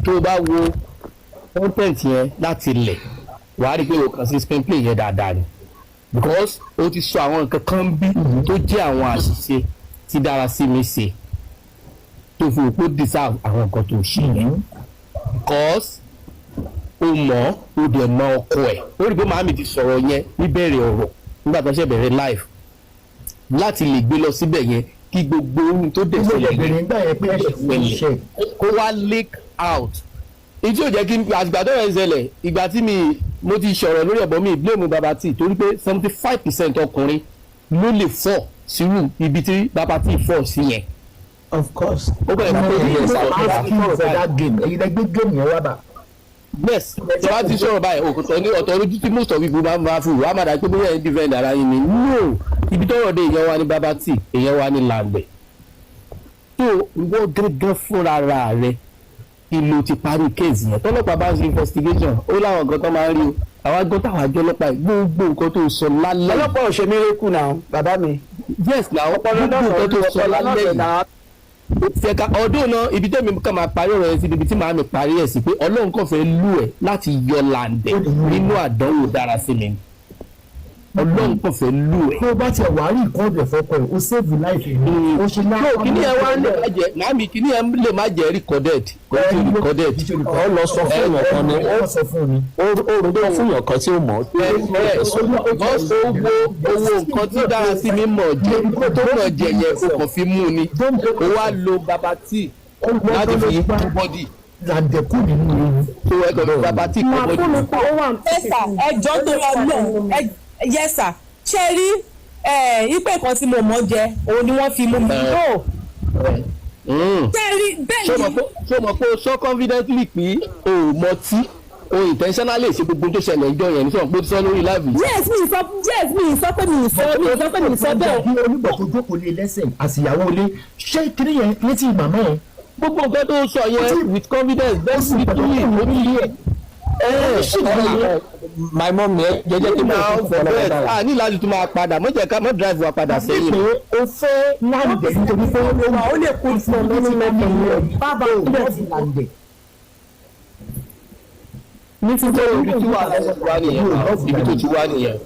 Tó o bá wo content yẹn láti ilẹ̀, wàá rí i pé o kàn sí screenplay yẹn dáadáa ni, because o ti sọ àwọn nǹkan kan bí tó jẹ́ àwọn àṣìṣe tí Dára sí mi ṣe, tó fi òpó deserve àwọn nǹkan tó ṣe yẹn, because o mọ̀, o dẹ̀ mọ ọkọ ẹ̀. Ó rí i pé màámi ti sọ̀rọ̀ yẹn níbẹ̀rẹ̀ ọ̀rọ̀ nígbà tó ṣe bẹ̀rẹ̀ live, láti lè gbé lọ síbẹ̀ yẹn kí gbogbo ohun tó dẹ̀ Ilé ṣẹlẹ̀ ìbẹ̀rẹ̀ nígbà yẹn pé ẹ̀ṣẹ̀ fún iṣẹ́. Kó wá leak out, èyí tí ò jẹ́ kí àgbà tó yẹn ṣẹlẹ̀. Ìgbà tí mi mo ti sọ̀rọ̀ lórí ẹ̀bọ̀n mi blame Baba T, torí pé 75% ọkùnrin ló lè fọ̀ sírù ibi tí Baba T fọ̀ sí yẹn. Of course. Ó bẹ̀rẹ̀ pé Yes, sir. For that game, èyí lẹ gbé game yẹn wá bá. Yes, tí wọ́n ti sọ̀rọ̀ báyìí, òkùtọ̀ ní ọ̀tọ̀ lójú tí most of people máa ń bá fún wa máa dà pé bóyá ẹ̀ ń defend ara yín ni. No, ibi tọ́rọ̀ dé, èèyàn wa ní Baba T, èèyàn wa ní Làǹgbẹ̀ tó ìwọ gángan fúnra ra rẹ ìlò ti parí case yẹn. Tọ́lọ́pàá bá ń ṣe investigation, ó láwọn nǹkan tó máa ń rí o. Àwọn agbọ́n táwọn àjọ ọlọ́pàá yìí, gbogbo nǹkan tó sọ lálẹ́ yìí. Ọlọ́pàá ò ṣe miracle now, bàbá mi. Yes, na Ọpọlọ gbogbo náà nǹkan tó sọ ọpọlọ náà lálẹ́ yìí náà. Ó ti fẹ́ ká ọdún náà. Ibi tẹ́mi kàn máa parí ọ̀rọ̀ yẹn sí, ibi tí màá mi parí ẹ̀ sí, pé Ọlọ́run kàn fẹ́ lù ẹ̀ láti yọ Làǹdẹ̀ nínú àdánwò Dára sí mi. Ọlọ́run kàn fẹ́ lù ẹ̀. Tó o bá tiẹ̀ wá rí ìkọ́ọ̀dù ẹ̀fọ́ pẹ̀, o save life ẹ̀, o ṣe No, kíní ẹ wá lè má jẹ, màámi, kíní ẹ lè má jẹ recorded, kò tí recorded. Ọ lọ sọ fún èèyàn kan ni. Ó sọ fún mi. Ó rojọ́ fún èèyàn kan tí ó mọ̀. Because owó nǹkan tí Dára sí mi mọ̀ jẹ, tó mọ̀ jẹ yẹn, o kàn fi mú ni, o wá lo Baba T láti fi kú bọ́dì. Làǹdẹ̀ kù nínú ewu. Tó ẹ kàn fi Baba T kú Máa bọ́dì. fún mi kó ó wà ní. Yes sir, ẹ jọ̀ọ́ torí Ọlọ́run, yes sir, ṣe rí ipe kan tí mo mọ̀ jẹ, òun ni wọ́n fi mú mi. No, ṣe rí bẹ́ẹ̀ Ṣé o ni. mọ̀ pé o sọ confidently pé o ò mọ tí o intentionally ṣe gbogbo tó ṣẹlẹ̀ ń jọ yẹn ní sọ̀rọ̀ pé o ti sọ lórí live yìí? Yes, mi sọ, yes, mi sọ pé mi sọ, mi sọ pé mi sọ bẹ́ẹ̀. Bí onígbà tó jókòó lé lẹ́sẹ̀ àtìyàwó ilé, ṣé kiri yẹn létí màmá ẹ̀? Gbogbo nǹkan tó sọ yẹn with confidence, bẹ́ẹ̀ sì ni ó ní ẹ̀. My mom, ẹ jẹ́ kí n Now forget, a ní láti tún máa padà mọ̀, jẹ́ ká mọ̀ drive wa padà sẹ́yìn. Pé ó fẹ́ Láǹdẹ̀ nítorí pé ó wà ó lè kó fún ọ lọ́tí mẹ́fẹ̀ẹ́ bàbá ó òun love Láǹdẹ̀. Ní títí ibi tí wàhálà ti wá nìyẹn, ibi tó ti wá nìyẹn,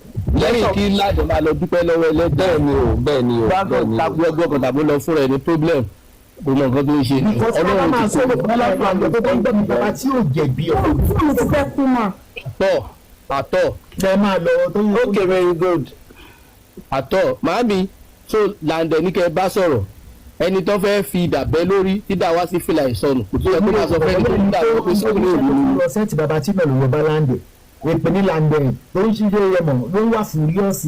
lẹ́yìn kí Láǹdẹ̀ máa lọ dúpẹ́ lọ́wọ́ ẹlẹ́dẹ̀. Bẹ́ẹ̀ ni o, bẹ́ẹ̀ ni o, bẹ́ẹ̀ ni o. Takú ẹgbẹ́ ọkọ̀ tàbí lọ fúnra ẹ̀ ní problem, kò mọ nǹkan tó ń ṣe. Because ká máa Ọlọ́run ti sọ̀rọ̀ fún Láǹdẹ̀ tó bá ń gbọ́ mi, bàbá tí ò jẹ̀bi ọ̀rọ̀. Fóònù ti fẹ́ kú mà. Tọ̀ àtọ̀. Ẹ máa lọ tó yẹ. Okay, very good. Àtọ̀ màámi, so Láǹdẹ̀ ní kẹ́ ẹ bá sọ̀rọ̀, ẹni tó fẹ́ fi idà bẹ́ lórí dídà wá sí fìlà ìsọnù, kò tó yẹ kó máa sọ fẹ́ni tó ń dà lọ pé sọ́kùnrin òru ni. Lọ sẹ́ẹ̀tì bàbá tí mẹ́lò wọ bá Láǹdẹ̀ èpè ní Láǹdẹ̀ ló ń ṣiṣẹ́ rẹ̀ mọ̀, ló ń wà furious,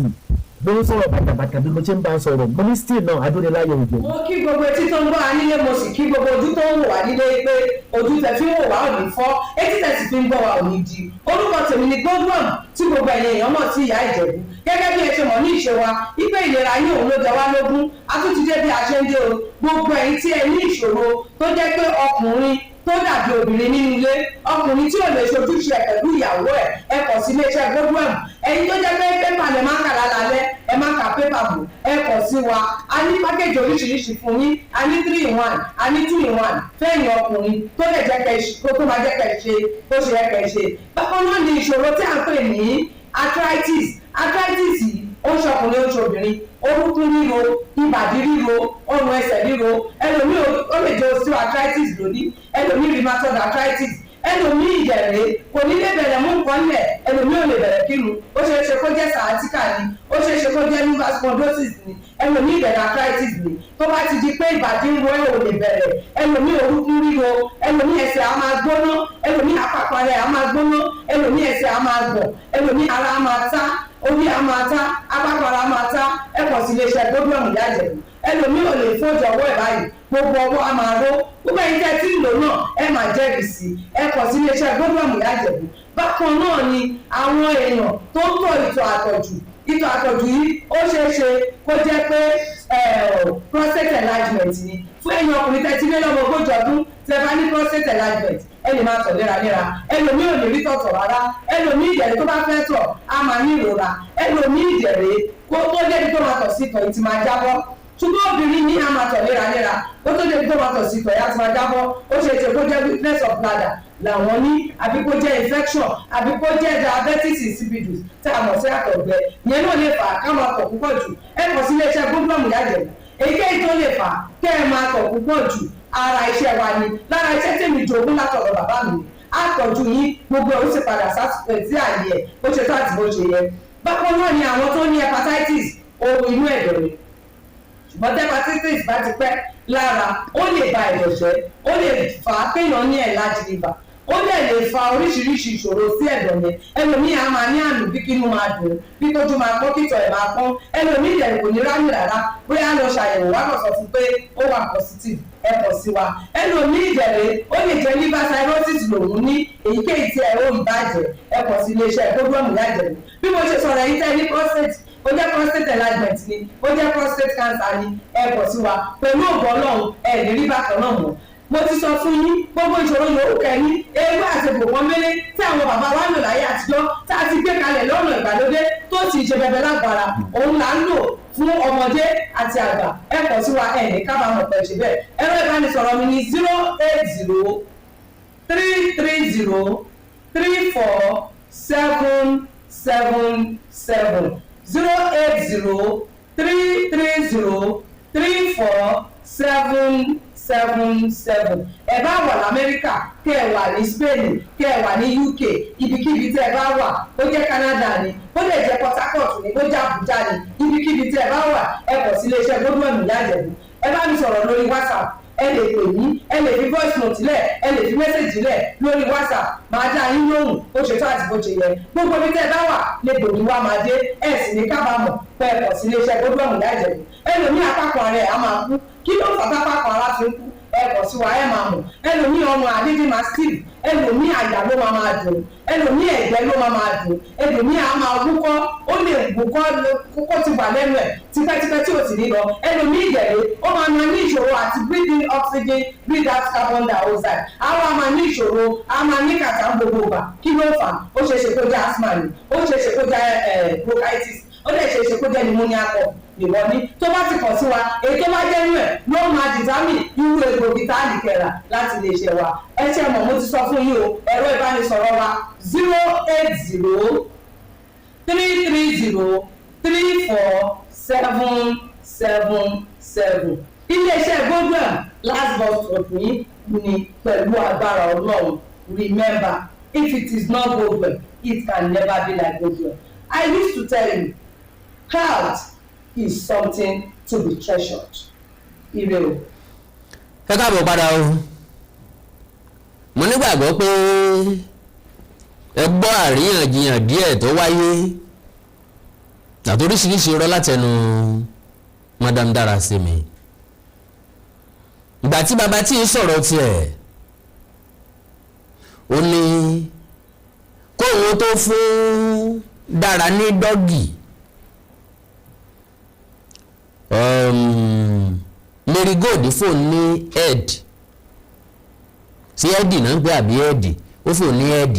ló ń sọ̀rọ̀ bàtàbàtà. Bí mo ṣe ń bá a sọ̀rọ̀, mo ní still náà Adúniláyọ̀ òjò. Mo kí gbogbo etí tó ń gbọ́ wa nílé, mo sì kí gbogbo ojú tó ń wò wá nílé pé ojú tẹ fi ń wò wá ò ní fọ́, etí tẹ sì fi ń gbọ́ wa ò ní di. Orúkọ tèmi ni Godwin, tí gbogbo ẹ̀yin èèyàn mọ̀ sí Ìyá Ìjẹ̀bú. Gẹ́gẹ́ bí ẹ ṣe mọ̀ ní ìṣe wa ipe ìlera yín òun ló jẹ wá lógún, a tún ti dé bí a ṣe ń dé o. Gbogbo ẹ̀yin tí ẹ ní ìṣòro tó jẹ́ pé ọkùnrin tó dàbí obìnrin nínú ilé, ọkùnrin tí ò lè ṣojúṣe ẹ̀ pẹ̀lú ìyàwó ẹ̀, ẹ kọ̀ sí iléeṣẹ́ Godwin. Ẹ̀yin tó jẹ́ pé pépà lè má kà lálálẹ́, ẹ má ka pépà bò, ẹ kọ̀ sí wa. A ní pákéjì oríṣiríṣi fún yín, a ní 3 in 1, a ní 2 in 1 fẹ́yìn ọkùnrin tó lè jẹ́ kẹ́ kó tó máa jẹ́ kẹ́ ṣe bó ṣe yẹ kẹ́ ṣe. Bákan náà ni ìṣòro tí à ń pè ní arthritis. Arthritis yìí, ó ń ṣọkùnrin, ó ń ṣobìnrin, orúkún ríro, ìbàdí ríro, ọrùn ẹsẹ̀ ríro. Ẹlòmíì ó lè jẹ́ osteoarthritis lónìí, ẹlòmíì rheumatoid arthritis, ẹlòmíì ìjẹ̀rẹ̀ kò ní lè bẹ̀rẹ̀ mú nǹkan lẹ̀, ẹlòmíì ò lè bẹ̀rẹ̀ kírun. Ó ṣeé ṣe kó jẹ́ sciatica ni, ó ṣeé ṣe kó jẹ́ lumbar spondylosis ni, ẹlòmíì ìbẹ̀rẹ̀ arthritis ni. Tó bá ti di pé ìbàdí ń ro ẹ̀, ò lè bẹ̀rẹ̀, ẹlòmíì orúkún ríro, ẹlòmíì ẹsẹ̀ á máa gbóná, ẹlòmíì àpapọ̀ rẹ̀ á máa gbóná, ẹlòmíì ẹsẹ̀ á máa gbọ̀n, ẹlòmíì ara á máa tá, orí á máa tá, apákọ̀ ara á máa tá, ẹ kàn sí iléeṣẹ́ Godwin Ìyá Ìjẹ̀bú. Ẹlòmíì ò lè fọ́jọ ọwọ́ ẹ̀ báyìí, gbogbo ọwọ́ á máa ró. Gbogbo ẹ̀yin tẹ́ tí ń lò náà, ẹ máa jẹ́rìí sí ẹ, kàn sí iléeṣẹ́ Godwin Ìyá Ìjẹ̀bú. Bákan náà ni àwọn èèyàn tó ń tọ̀ ìtọ̀ àtọ̀jù. Ìtọ̀ àtọ̀jù yìí, ó ṣeé ṣe kó jẹ́ pé prostate enlargement ni. Fún ẹ̀yin ọkùnrin tẹ́ ti lé lọ́mọ 40 ọdún, tẹ́ bá ní prostate enlargement, ẹ lè máa tọ̀ léraléra. Ẹlòmíì ò lè rí tọ̀tọ̀ rárá, ẹlòmíì ìdẹ̀rẹ̀ tó bá fẹ́ tọ̀ á máa ní ìrora, ẹlòmíì ìdẹ̀rẹ̀ kó tó débi tó máa tọ̀ sí ìtọ̀ yìí ti máa jábọ́. Ṣùgbọ́n obìnrin ní a máa tọ̀ léraléra, ó tó débi tó máa tọ̀ sí ìtọ̀ yìí á ti máa jábọ́. Ó ṣe é ṣe kó jẹ́ weakness of bladder làwọn ní, àbí kó jẹ́ infection, àbí kó jẹ́ diabetes insipidus tá a mọ̀ sí àtọ̀gbẹ. Ìyẹn náà lè fà á ká máa tọ̀ púpọ̀ jù. Ẹ kàn sí iléeṣẹ́ Godwin Ìyá Ìjẹ̀bú. Èyíkéyìí tó lè fà á kẹ́ ẹ máa tọ̀ púpọ̀ jù, ara iṣẹ́ wa ni. Lára iṣẹ́ tèmi jogún látọ̀dọ̀ bàbá mi ni àtọ̀jú yín, gbogbo ẹ̀ ó sì padà sí àyè ẹ̀ bó ṣe tó àti bó ṣe yẹ. Bákan náà ni àwọn tó ní hepatitis, ohun inú ẹ̀dọ̀ ni. Ṣùgbọ́n tí hepatitis bá ti pẹ́ lára, ó lè ba ẹ̀dọ̀ jẹ́, ó lè fà á kéèyàn ní enlarged liver, ó dẹ̀ lè fa oríṣiríṣi ìṣòro sí ẹ̀dọ̀ yẹn. Ẹlòmíì á máa ní àmì bí kínú máa dùn, bí tójú máa pọ́n, kítọ̀ ẹ̀ máa pọ́n. Ẹlòmíì dẹ̀ kò ní rámì rárá, bóyá lọ ṣàyẹ̀wò wá kàn sọ fún pé ó wà positive, ẹ kàn sí wa. Ẹlòmíì dẹ̀rẹ̀, ó lè jẹ́ liver cirrhosis lòun ní. Èyíkéyìí tí ẹ ó ìbàjẹ́, ẹ kàn sí iléeṣẹ́ Godwin Ìyá Ìjẹ̀bú. Bí mo ṣe sọ̀rọ̀ yìí, tẹ́ ní prostate, ó jẹ́ prostate enlargement ni, ó jẹ́ prostate cancer ni, ẹ kàn sí wa. Pẹ̀lú ògbọ́n Ọlọ́run, ẹ ní rí bákan náà mọ́. Mo ti sọ fún yín, gbogbo ìṣòro yòówù kẹ́ni, ewé àti gbòǹkan mélé tí àwọn bàbá wa ń lò láyé àtijọ́, tá a ti gbé kalẹ̀ lọ́nà ìgbàlódé tó sì ṣe bẹbẹ lágbára, òun là ń lò fún ọmọdé àti àgbà. Ẹ kàn sí wa, ẹ ní kábàámọ̀ pẹ̀ ṣe bẹ́ẹ̀. Ẹ̀rọ ìbánisọ̀rọ̀ mi ní 08033034777, 08033034777. Ẹ bá wà lamẹ́ríkà, kẹ́ ẹ wà ní Spain, kẹ́ ẹ wà ní UK, ibikíbi tẹ́ ẹ bá wà, ó jẹ́ Canada ni, ó lè jẹ́ Port Harcourt ni, ó jẹ́ Abuja ni, ibikíbi tẹ́ ẹ bá wà, ẹ kàn sí iléeṣẹ́ Godwin Ìyá Ìjẹ̀bú. Ẹ bá mi sọ̀rọ̀ lórí WhatsApp, ẹ lè pè mí, ẹ lè fi voice note lẹ̀, ẹ lè fi message lẹ̀ lórí WhatsApp, máa dá yín lóhùn bó ṣe tó àti bó ṣe yẹ. Gbogbo ibi tẹ́ ẹ bá wà lè gbòdì wá máa dé, ẹ sì ní kábàámọ̀ pé ẹ kàn sí iléeṣẹ́ Godwin Ìyá Ìjẹ̀bú. Ẹlòmíì, apákan ara ẹ̀ á máa kú. Kí ló fà tápákan ara fi ń kú? Ẹ kàn sí wa, ẹ máa mọ̀. Ẹlòmíì, ọmọ àdídì máa steve, ẹlòmíì, àyà ló máa máa dùn, ẹlòmíì, ẹ̀gbẹ́ ló máa máa dùn, ẹlòmíì, á máa wúkọ́, ó lè wúkọ́ kókó ti wà lẹ́nu ẹ̀ tipẹ́tipẹ́ tí ò sì ní lọ. Ẹlòmíì ìdẹ̀rẹ̀, ó máa máa ní ìṣòro àti breathe in oxygen, breathe out carbon dioxide. Á wá máa ní ìṣòro, á máa ní kàtà gbogbo ìgbà. Kí ló fà á? Ó ṣeé ṣe kó jẹ́ asthma ni, ó ṣeé ṣe kó jẹ́ bronchitis, ó lè ṣeé ṣe kó jẹ́ pneumonia cough ìwọ ní. Tó bá ti kàn sí wa, èyí tó bá jẹ́ inú ẹ̀ ló máa determine irú egbògi tá a lè kẹ̀rà láti lè ṣe wa. Ẹ ṣe mọ̀, mo ti sọ fún yín o, ẹ̀rọ ìbánisọ̀rọ̀ wa 08033034777. Iléeṣẹ́ Goldwell, last bus stop yín ni pẹ̀lú agbára Ọlọ́run. Remember, if it is not Goldwell, it can never be like Goldwell. I used to tell you, health is something to be treasured. Ire o. Ẹ káàbọ̀ padà o. Mo nígbàgbọ́ pé ẹ gbọ́ àríyànjiyàn díẹ̀ tó wáyé àti oríṣiríṣi irọ́ látẹnu Madam Darasimi. Ìgbà tí bàbá tí ń sọ̀rọ̀ tiẹ̀, ó ní kóun tó fún Dára ní doggy, Mary Gold fóun ní head sí head náà ń pè àbí head, ó fóun ní head.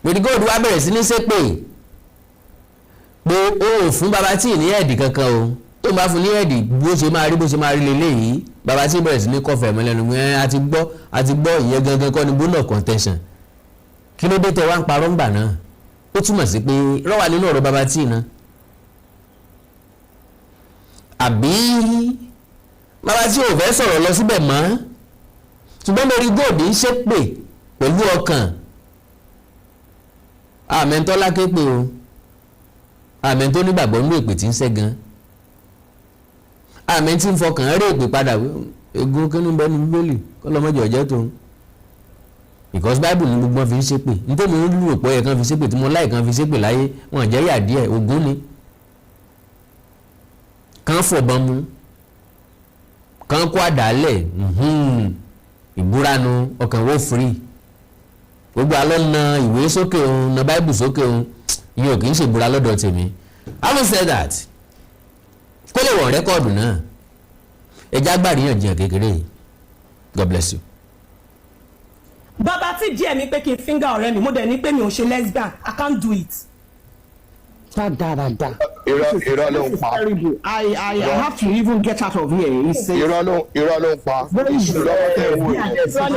Mary Gold wá bẹ̀rẹ̀ sí ní ṣépè pé ó ò fún bàbá tí ní head kankan o, tó ń bá fún ní head, bó ṣe máa rí, bó ṣe máa rí leléyìí. Bàbá tí bẹ̀rẹ̀ sí ní kọfẹ̀ mọ́ lẹ́nu. Ẹ̀ àti gbọ́, àti gbọ́, ìyẹn gangan kọ́ ni bone of contention. Kí ló dé tẹ wá ń parọ́ ńgbà náà? Ó túmọ̀ sí pé rọ́wà nínú ọ̀rọ̀ bàbá tí náà, àbí bàbá tí ò fẹ́ sọ̀rọ̀ lọ síbẹ̀ mọ́? Ṣùgbọ́n Mary Gold ń ṣépè pẹ̀lú ọkàn àmẹ́ńtọ́lá képe o, àmẹ́ tó nígbàgbọ́ nínú èpè tí ń ṣẹ́ gan, àmẹ́ tí ń fọkàn rí èpè padà. Egun kí ní bẹ́ẹ̀ ní Bíbélì kọ́lọ́mọ́jọ ọ̀jẹ́ tó ń, because Bible ní gbogbo wọn fi ń ṣépè. Nítorí mo ń lù pọ̀ yẹ kán fi ṣépè tí mo láì kán fi ṣépè láyé wọn jẹ́ yà díẹ̀. Ògún ni kán fọ̀bọ̀n mu, kán kó àdálẹ̀ ìbúranu, ọkàn wọ́n free. Gbogbo alọ́ na ìwé sókè òun, na Bible sókè òun, ìyẹn ò kì í ṣèbúra lọ́dọ̀ tèmi. Having said that, kó lè wọ̀ record náà, ẹja gbàríyànjiyàn kékeré yìí. God bless you. Bàbá tí díẹ̀ mi pé kí n finger ọ̀rẹ́ mi, mo dẹ̀ ní pé mi ò ṣe lesbian, I can't do it. Rádaràda. Irọ́, irọ́ ló ń pa. I have to even get out of here. It's a Irọ́ ló ń pa. Ìṣù lọ́wọ́ tẹ̀ wò yẹn, irọ́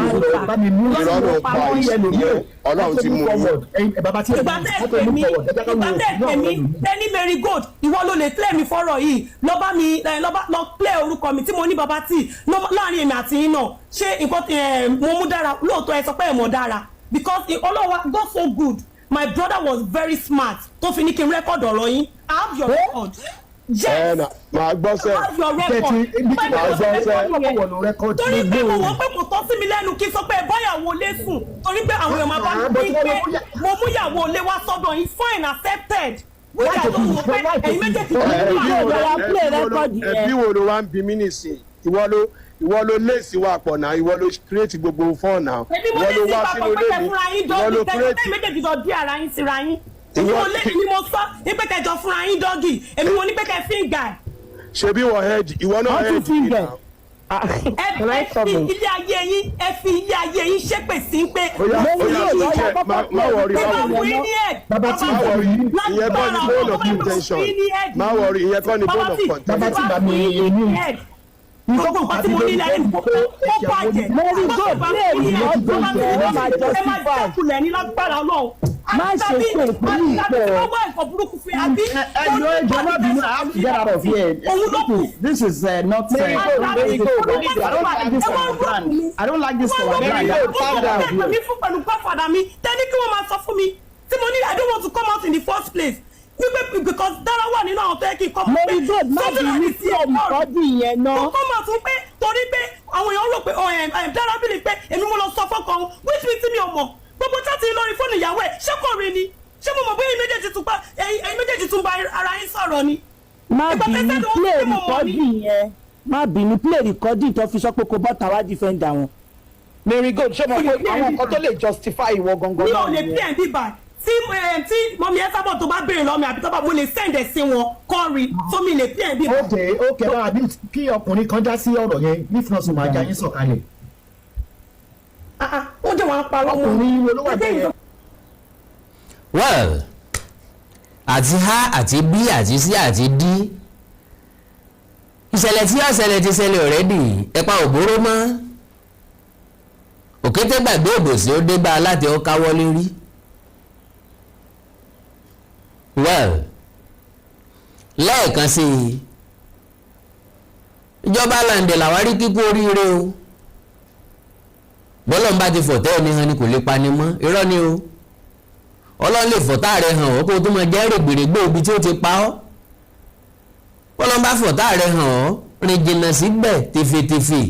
ló ń pa. Ìṣù yẹn, Ọlọ́run ti mú un. Bàbá tí Ìgbà tẹ́ ẹ pè mí, ìgbà tẹ́ ẹ pè mí, tẹ́ni Mary Gold, ìwọ ló lè clear mi fọ́rọ̀ yìí, lọ bá mi ẹ, lọ bá lọ clear orúkọ mi tí mo ní. Bàbá tí láàrin èmi àti yín náà, ṣé nǹkan ẹ, mo mú Dára lóòótọ́? Ẹ sọ pé ẹ mọ̀ Dára because Ọlọ́wà, God so good, my brother was very smart tó fi ní kí n record ọ̀rọ̀ yín. I have your record. Ẹ Yes. nà máa gbọ́ sẹ́. I have your record. Máa gbọ́ sẹ́. Torí pé mo wọ́n pé kò tọ́ sí mi lẹ́nu kí n sọ pé ẹ báyàwó lé sùn, torí pé àwọn èèyàn máa bá mi pín pé mo mú ìyàwó lé wá sọ́dọ̀ yín. Fine, accepted. Wíjà ló wò pé ẹ̀yin méjèèjì ló ń wà. Ẹbí wo ló wá ń bí mí nìsín? Ìwọ ló léèsì wa pọ̀ náà, ìwọ ló create gbogbo fọ́ọ̀n náà. Ẹbí mo Ìwọ lé ló sí wá papọ̀ sínú pé ilé kẹ mi, fúnra yín ìwọ ló doggy, tẹ́lẹ̀ create. méjèèjì jọ dí ara yín síra yín. Èmi mo lé ni mo sọ ní pé kẹjọ fúnra yín doggy, èmi mo ní pé kẹ finger. Ṣebí wọ head, ìwọ náà head mi náà. Ẹ fi ilé ayé yín, ẹ fi ilé ayé yín ṣépè sí pé. Oya, oya, ṣiṣẹ́, má worry, má worry. Bàbá tí Má worry, ìyẹn kọ́ ni bone of contention. Má worry, ìyẹn kọ́ ni bone of contention. Bàbá tí bàbá mi èmi Gbogbo nǹkan tí mo ní láyé mi, ó bàjẹ́. Mary Gold play record yẹn, ó máa Ẹ máa justify. jákulẹ̀ ní lágbára Ọlọ́run. Má ṣe pé ìpínlẹ̀ Àbí ìpẹ́. tí wọ́n wá nǹkan burúkú fún àbí. Ẹ jọ̀ọ́, má bínú, I have to get out of here. Òun ló kù. This is not. Mary Gold, I don't like this for our brand. I don't like this for our brand. I have to get out of here. Mi fún pẹ̀lú godfather mi tẹ́ni kí wọ́n máa sọ fún mi tí mo ní I don't want to come out in the first place, wípé because Dára wà nínú àwọn tó yẹ kí n come out. Mary Gold, má bínú sí ẹnìkọ́dì yẹn náà. Mo come out fún pé torí pé àwọn èèyàn rò pé ọ ẹ ẹ Dára bìlì pé èmi mo lọ sọ fọ́kàn, which means tí mi ò mọ̀ gbogbo chat lórí fóònù ìyàwó ẹ̀. Ṣé kò rí ni? Ṣé mo mọ̀ bóyá ẹ̀yin méjèèjì tún bá ara yín sọ̀rọ̀ ni? Má Ìgbà bínú tẹ́sẹ̀ ni wọ́n play fi mọ̀ mọ́ record ni. yẹn. Má bínú, play recording tó fi sọ pé kò bọ́ta wá defend àwọn. Mary Gold, ṣé mo pé àwọn nǹkan tó lè justify ìwọ gangan Mi ò lè nìyẹn. play ẹ̀ bíbà tí mummy ẹ sábà tó bá béèrè lọ́mọ àbí tó bá, mo lè send ẹ̀ sí wọn kọ́ rí, so mi lè play ẹ̀ bíbà. Ok, báwa bí kí ọkùnrin kan dá sí ọ̀rọ̀ yẹn, if not, máa já yín sọ̀kalẹ̀. Ó jẹ́ wọn parọ́ mọ́. Ọkùnrin wo ló wà bẹ́ẹ̀? Well, àti A àti B àti C àti D, ìṣẹ̀lẹ̀ tí ó ṣẹlẹ̀ ti ṣẹlẹ̀ already. Ẹ̀pa òbóró mọ́ òkété gbàgbé òbòsí, ó dé bá a láti ó káwọ́ lérí. Well, lẹ́ẹ̀kan sí i, ìjọba Làǹdẹ̀ làwárí kíkú oríire o. Bọ́lọ̀ ń bá ti fọ̀tẹ́ ẹni hàn ni kò lè pani mọ́. Irọ́ ni o. Ọlọ́run lè fọ̀tá rẹ̀ hàn ọ́ kó o tó máa jẹ́ règbèrègbè ibi tí ó ti pa ọ́. Bọ́lọ̀ ń bá fọ̀tá rẹ̀ hàn ọ́, rìn jìnnà síbẹ̀ tèfètèfè.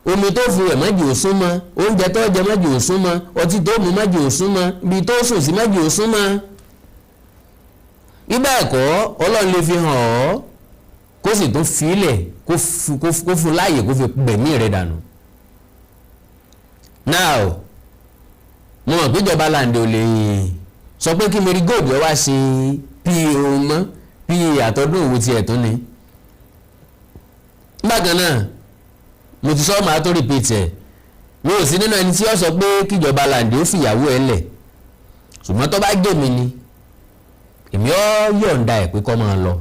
Omi tó fi wẹ̀ mọ́jì ò súnmọ́, oúnjẹ tó jẹ mọ́jì ò súnmọ́, ọtí tó mu mọ́jì ò súnmọ́, ibi tó sùn sí mọ́jì ò súnmọ́. Ibà ẹ̀kọ́, Ọlọ́run lè fi hàn ọ́ kó sì tún filẹ̀, kó fún láàyè kó fi gbẹ̀mí rẹ̀ dànù. Now, mo mọ̀ pé ìjọba Làǹdẹ̀ ò lè sọ pé kí Mary Gold wá ṣe pa òun mọ́, pa àtọ́dún òwò tiẹ̀ tó ni. Bákan náà, mo ti sọ, màá tó repeat ẹ̀, mi ò sí nínú ẹni tí ó sọ pé kíjọba Làǹdẹ̀ ó fìyàwó ẹ̀ lẹ̀, ṣùgbọ́n tó bá jẹ́ mi ni, èmi ó yọ̀ǹda ẹ̀ pé kó máa lọ.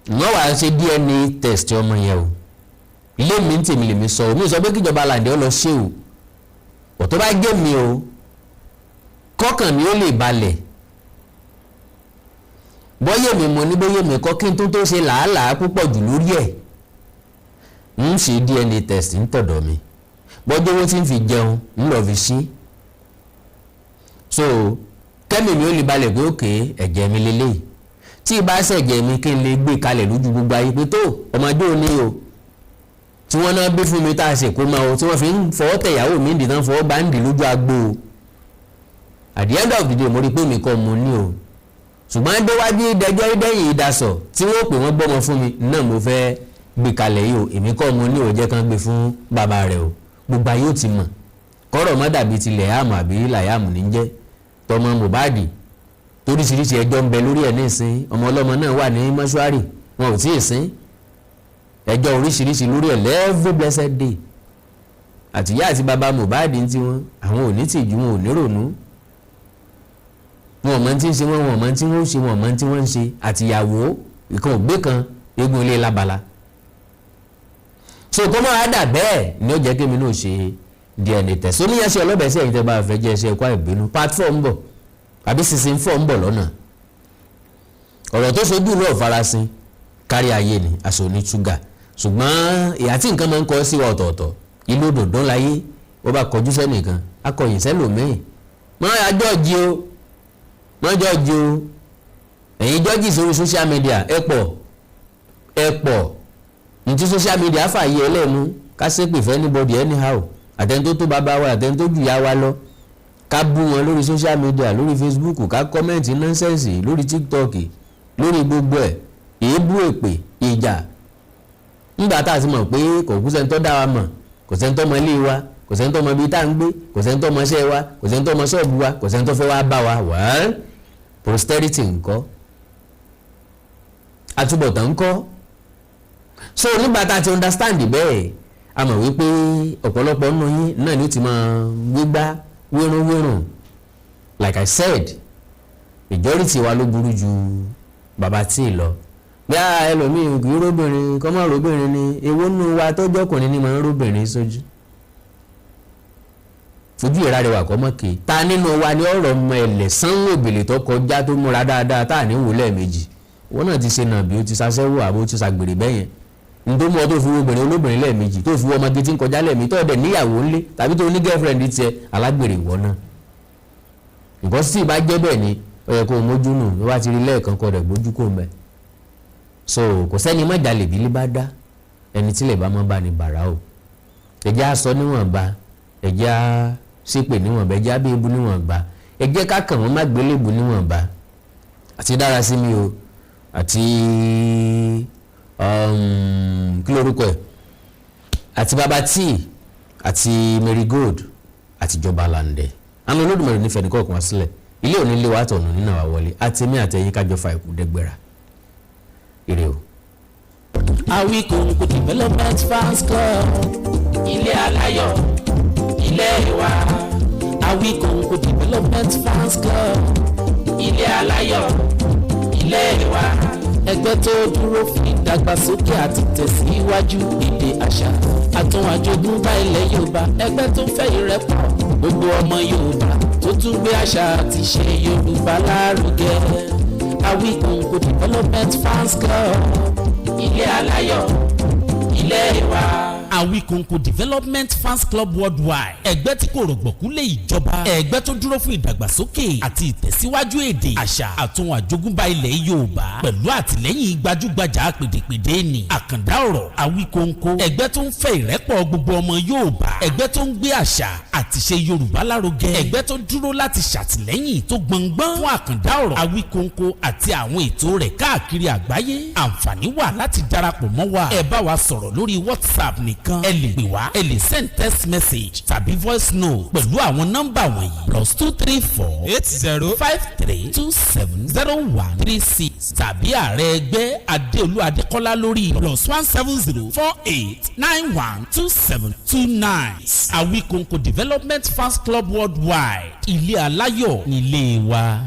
Wọ́n wàá ṣe DNA test ọmọ yẹn o. Ilé mi ń tèmi lèmi sọ, omi sọ pé kíjọba Làǹdẹ̀ ó lọ ṣe o. Ò tó bá jẹ́ mi o, kọ́kàn mi ó lè balẹ̀, bọ́yẹ̀ mi mo ní, bóyẹ̀ mi kọ́, kí n tó tó ṣe làálàá púpọ̀ jù lórí ẹ̀, ń ṣe DNA test ń tọ̀dọ̀ mi. Bọ́jọ́ owó tí ń fi jẹun ń lọ fi ṣí, so kẹ́mi mi ó lè balẹ̀ pé òkè ẹ̀jẹ̀ mi lélẹ́yìí. Tí ì bá ṣẹ̀jẹ̀ mi, kí n lè gbé kalẹ̀ lójú gbogbo ayé pé tó ọmọdé òní o tí wọ́n náà bí fún mi tá a ṣe kó máa o, tí wọ́n fi ń fọwọ́ tẹ̀yàwó mi ń dì tán, fọwọ́ bá ń dì lójú agbo o. At the end of the day, mo rí i pé mi kọ́ mo ní o, ṣùgbọ́n déwájú dẹjọ́ dẹ́yìn ìdasọ̀ tí wọ́n pè wọ́n gbọ́mọ fún mi náà, mo fẹ́ gbé kalẹ̀ yìí o, èmi kọ́ mo ní o, jẹ́ kán gbé fún bàbá rẹ̀ o. Gbogbo ayé ò ti mọ̀ kọ́rọ̀ mọ́ dàbí tilẹ̀ àmọ́ àbí làyàmù ní jẹ́ tọmọ Mohbad, toríṣiríṣi ẹjọ́ ń bẹ lórí ẹ̀ nísìn. Ọmọ ọlọ́mọ náà wà ní mọ́ṣúárì, wọn ò tí ì sin. Ẹjọ́ oríṣiríṣi lórí ẹ̀ every blessed day. Àtìyá àti bàbá Mohbad ń tiwọn, àwọn ò ní tìjú, wọn ò ní rònú, wọn ò mọ tí ń ṣe wọn, wọn ò mọ tí wọn ó ṣe, wọn ò mọ tí wọn ń ṣe. Àtìyàwó ìkan ògbé kan eégún ilé lábala. So kó máa dà bẹ́ẹ̀ ni ó jẹ́ kémi náà ṣe DNA test. Oníyànṣẹ́ ọlọ́bẹ̀ sí ẹ̀yin tẹ́ bá fẹ́ jẹ́ ẹṣẹ́ ẹ̀kọ́ àìbínú. Part 4 ń bọ̀ àbí season 4 ń bọ̀ lọ́nà. Ọ̀rọ̀ tó ṣojú ìlú ọ̀farasin kárí ayé ni aṣọ onítúgà, ṣùgbọ́n ìyá tí nǹkan máa ń kọ́ sí wa ọ̀tọ̀ọ̀tọ̀. Ìlú òdòdó láyé, ó bá kọjú sẹ́nìkan, akọ̀yìn sẹ́lòmíì. Mọ́ àjọ́jì o, mọ́ jọ́jì o. Ẹ̀yin jọ́jì sórí social media, ẹ pọ̀, ẹ pọ̀. Ní tí social media fààyè ẹlẹ́nu ká ṣépè fún anybody anyhow, àtẹni tó tó bàbá wa, àtẹni tó jù yá wa lọ, ká bú wọn lórí social media, lórí Facebook, ká comment nonsense lórí TikTok, lórí gbogbo ẹ̀, èébú, èpè, ìjà. Nígbà tá a ti mọ̀ pé kò kú sẹ́ni tó dá wa mọ̀, kò sẹ́ni tó mọ ilé wa, kò sẹ́ni tó mọ ibi tá à ń gbé, kò sẹ́ni tó mọ iṣẹ́ wa, kò sẹ́ni tó mọ ṣọ́ọ̀bù wa, kò sẹ́ni tó fẹ́ wá bá wa. Well, posterity ńkọ́? Àtúbọ̀tán ńkọ́? So nígbà tá a ti understand bẹ́ẹ̀, a mọ̀ wípé ọ̀pọ̀lọpọ̀ nínú yín náà ni ó ti máa gbégbá wérúnwérùn. Like I said, majority wa ló burú ju bàbá tí ì lọ. Bí a ẹlòmíì kì í róbìnrin kọ́ mọ́ róbìnrin ni. Èwo nínú wa tọ́jọ́ ọkùnrin ni máa ń róbìnrin sójú ojú ìra rẹwà kọ́ mọ́ ké ta nínú wa ni ọ̀rọ̀ ọmọ ẹ̀lẹ̀ sanwó òbèlè tó kọjá tó múra dáadáa tá à ní wò lẹ́ẹ̀mejì? Wọn náà ti ṣe nàbí, ó ti ṣaṣẹ́wó àbó ti ṣàgbèrè bẹ́yẹn n tó mú ọ tó fi wo obìnrin olóbìnrin lẹ́ẹ̀mejì, tó fi wo ọmọge tí ń kọjá lẹ́ẹ̀mejì, tó ọ̀dẹ̀ níyàwó ńlé tàbí tó ní girlfriend tiẹ̀. Alágbèrè ìwọ náà nǹkan tí ìbá jẹ́ bẹ́ẹ̀ ni ó yẹ kó o mójú nù ló bá ti rí lẹ́ẹ̀kan kọ́ rẹ̀ gbójú kó o mẹ́. So kò sẹ́ni má jalè bí lè bá dá ẹni tí lè bá mọ́ bá ní bàrà o. Ẹ̀jẹ̀ á sọ níwọ̀nba, ẹ̀jẹ̀ á ṣépè níwọ̀nba, ẹ̀jẹ̀ á bí ebu níwọ̀nba, ẹ̀jẹ̀ ká kàn wọ́n má gbélébù níwọ̀nba. Àti dára sí mi o àti Kí lorúkọ ẹ̀, àti Baba T àti Mary Gold àti Ìjọba Làǹdẹ̀. Àwọn Olódùmarè nífẹ̀ẹ́ ní kọ̀ọ̀kan wá sílẹ̀, ilé òní lé wa tọ̀nù nínú àwa wọlé, àtẹ̀mí àtẹ̀yìn kájọ fa ìkú dẹ́gbẹ̀rà. Ire o. Awikonko Development Fans Club, ilé aláyọ̀, ilé wa. Awikonko Development Fans Club, ilé aláyọ̀, ilé wa. Ẹgbẹ́ tó dúró fún ìdàgbàsókè àti tẹ̀síwájú èdè, àṣà àtún àjogúnbá ilẹ̀ Yorùbá. Ẹgbẹ́ tó ń fẹ́ ìrẹ́pọ̀ gbogbo ọmọ Yorùbá, tó tún gbé àṣà àti ìṣe Yorùbá lárugẹ. Awikonko Development Fans Club, ilé aláyọ̀, ilé wa. Awikonko Development Fans Club Worldwide, ẹgbẹ́ tí kò rọ̀gbọ̀kú lé ìjọba, ẹgbẹ́ tó dúró fún ìdàgbàsókè àti ìtẹ̀síwájú èdè, àṣà àtún àjogúnbá ilẹ̀ Yorùbá, pẹ̀lú àtìlẹ́yìn gbajúgbajà pèdèpèdè ní àkàndá ọ̀rọ̀ Awikonko. Ẹgbẹ́ tó ń fẹ́ ìrẹ́pọ̀ gbogbo ọmọ Yorùbá, ẹgbẹ́ tó ń gbé àṣà àti ìṣe Yorùbá lárugẹ, ẹgbẹ́ tó dúró láti ṣàtìlẹ́yìn tó gbọngbọ́n fún àkàndá ọ̀rọ̀ Awikonko àti àwọn ètò rẹ̀ káàkiri àgbáyé. Àǹfààní wà láti darapọ̀ mọ́ wa. Ẹ bá wa sọ̀rọ̀ lórí WhatsApp nìkan, ẹ lè pè wá, ẹ lè send text message tàbí voice note pẹ̀lú àwọn nọ́mbà wọ̀nyí: +234 80 53 27 01 36, tàbí ààrẹ ẹgbẹ́ Adéolú Adékọ́lá lórí +1 70 48 91 27 29. Awikonko Development Fans Club Worldwide, ilé aláyọ̀ nílé wa.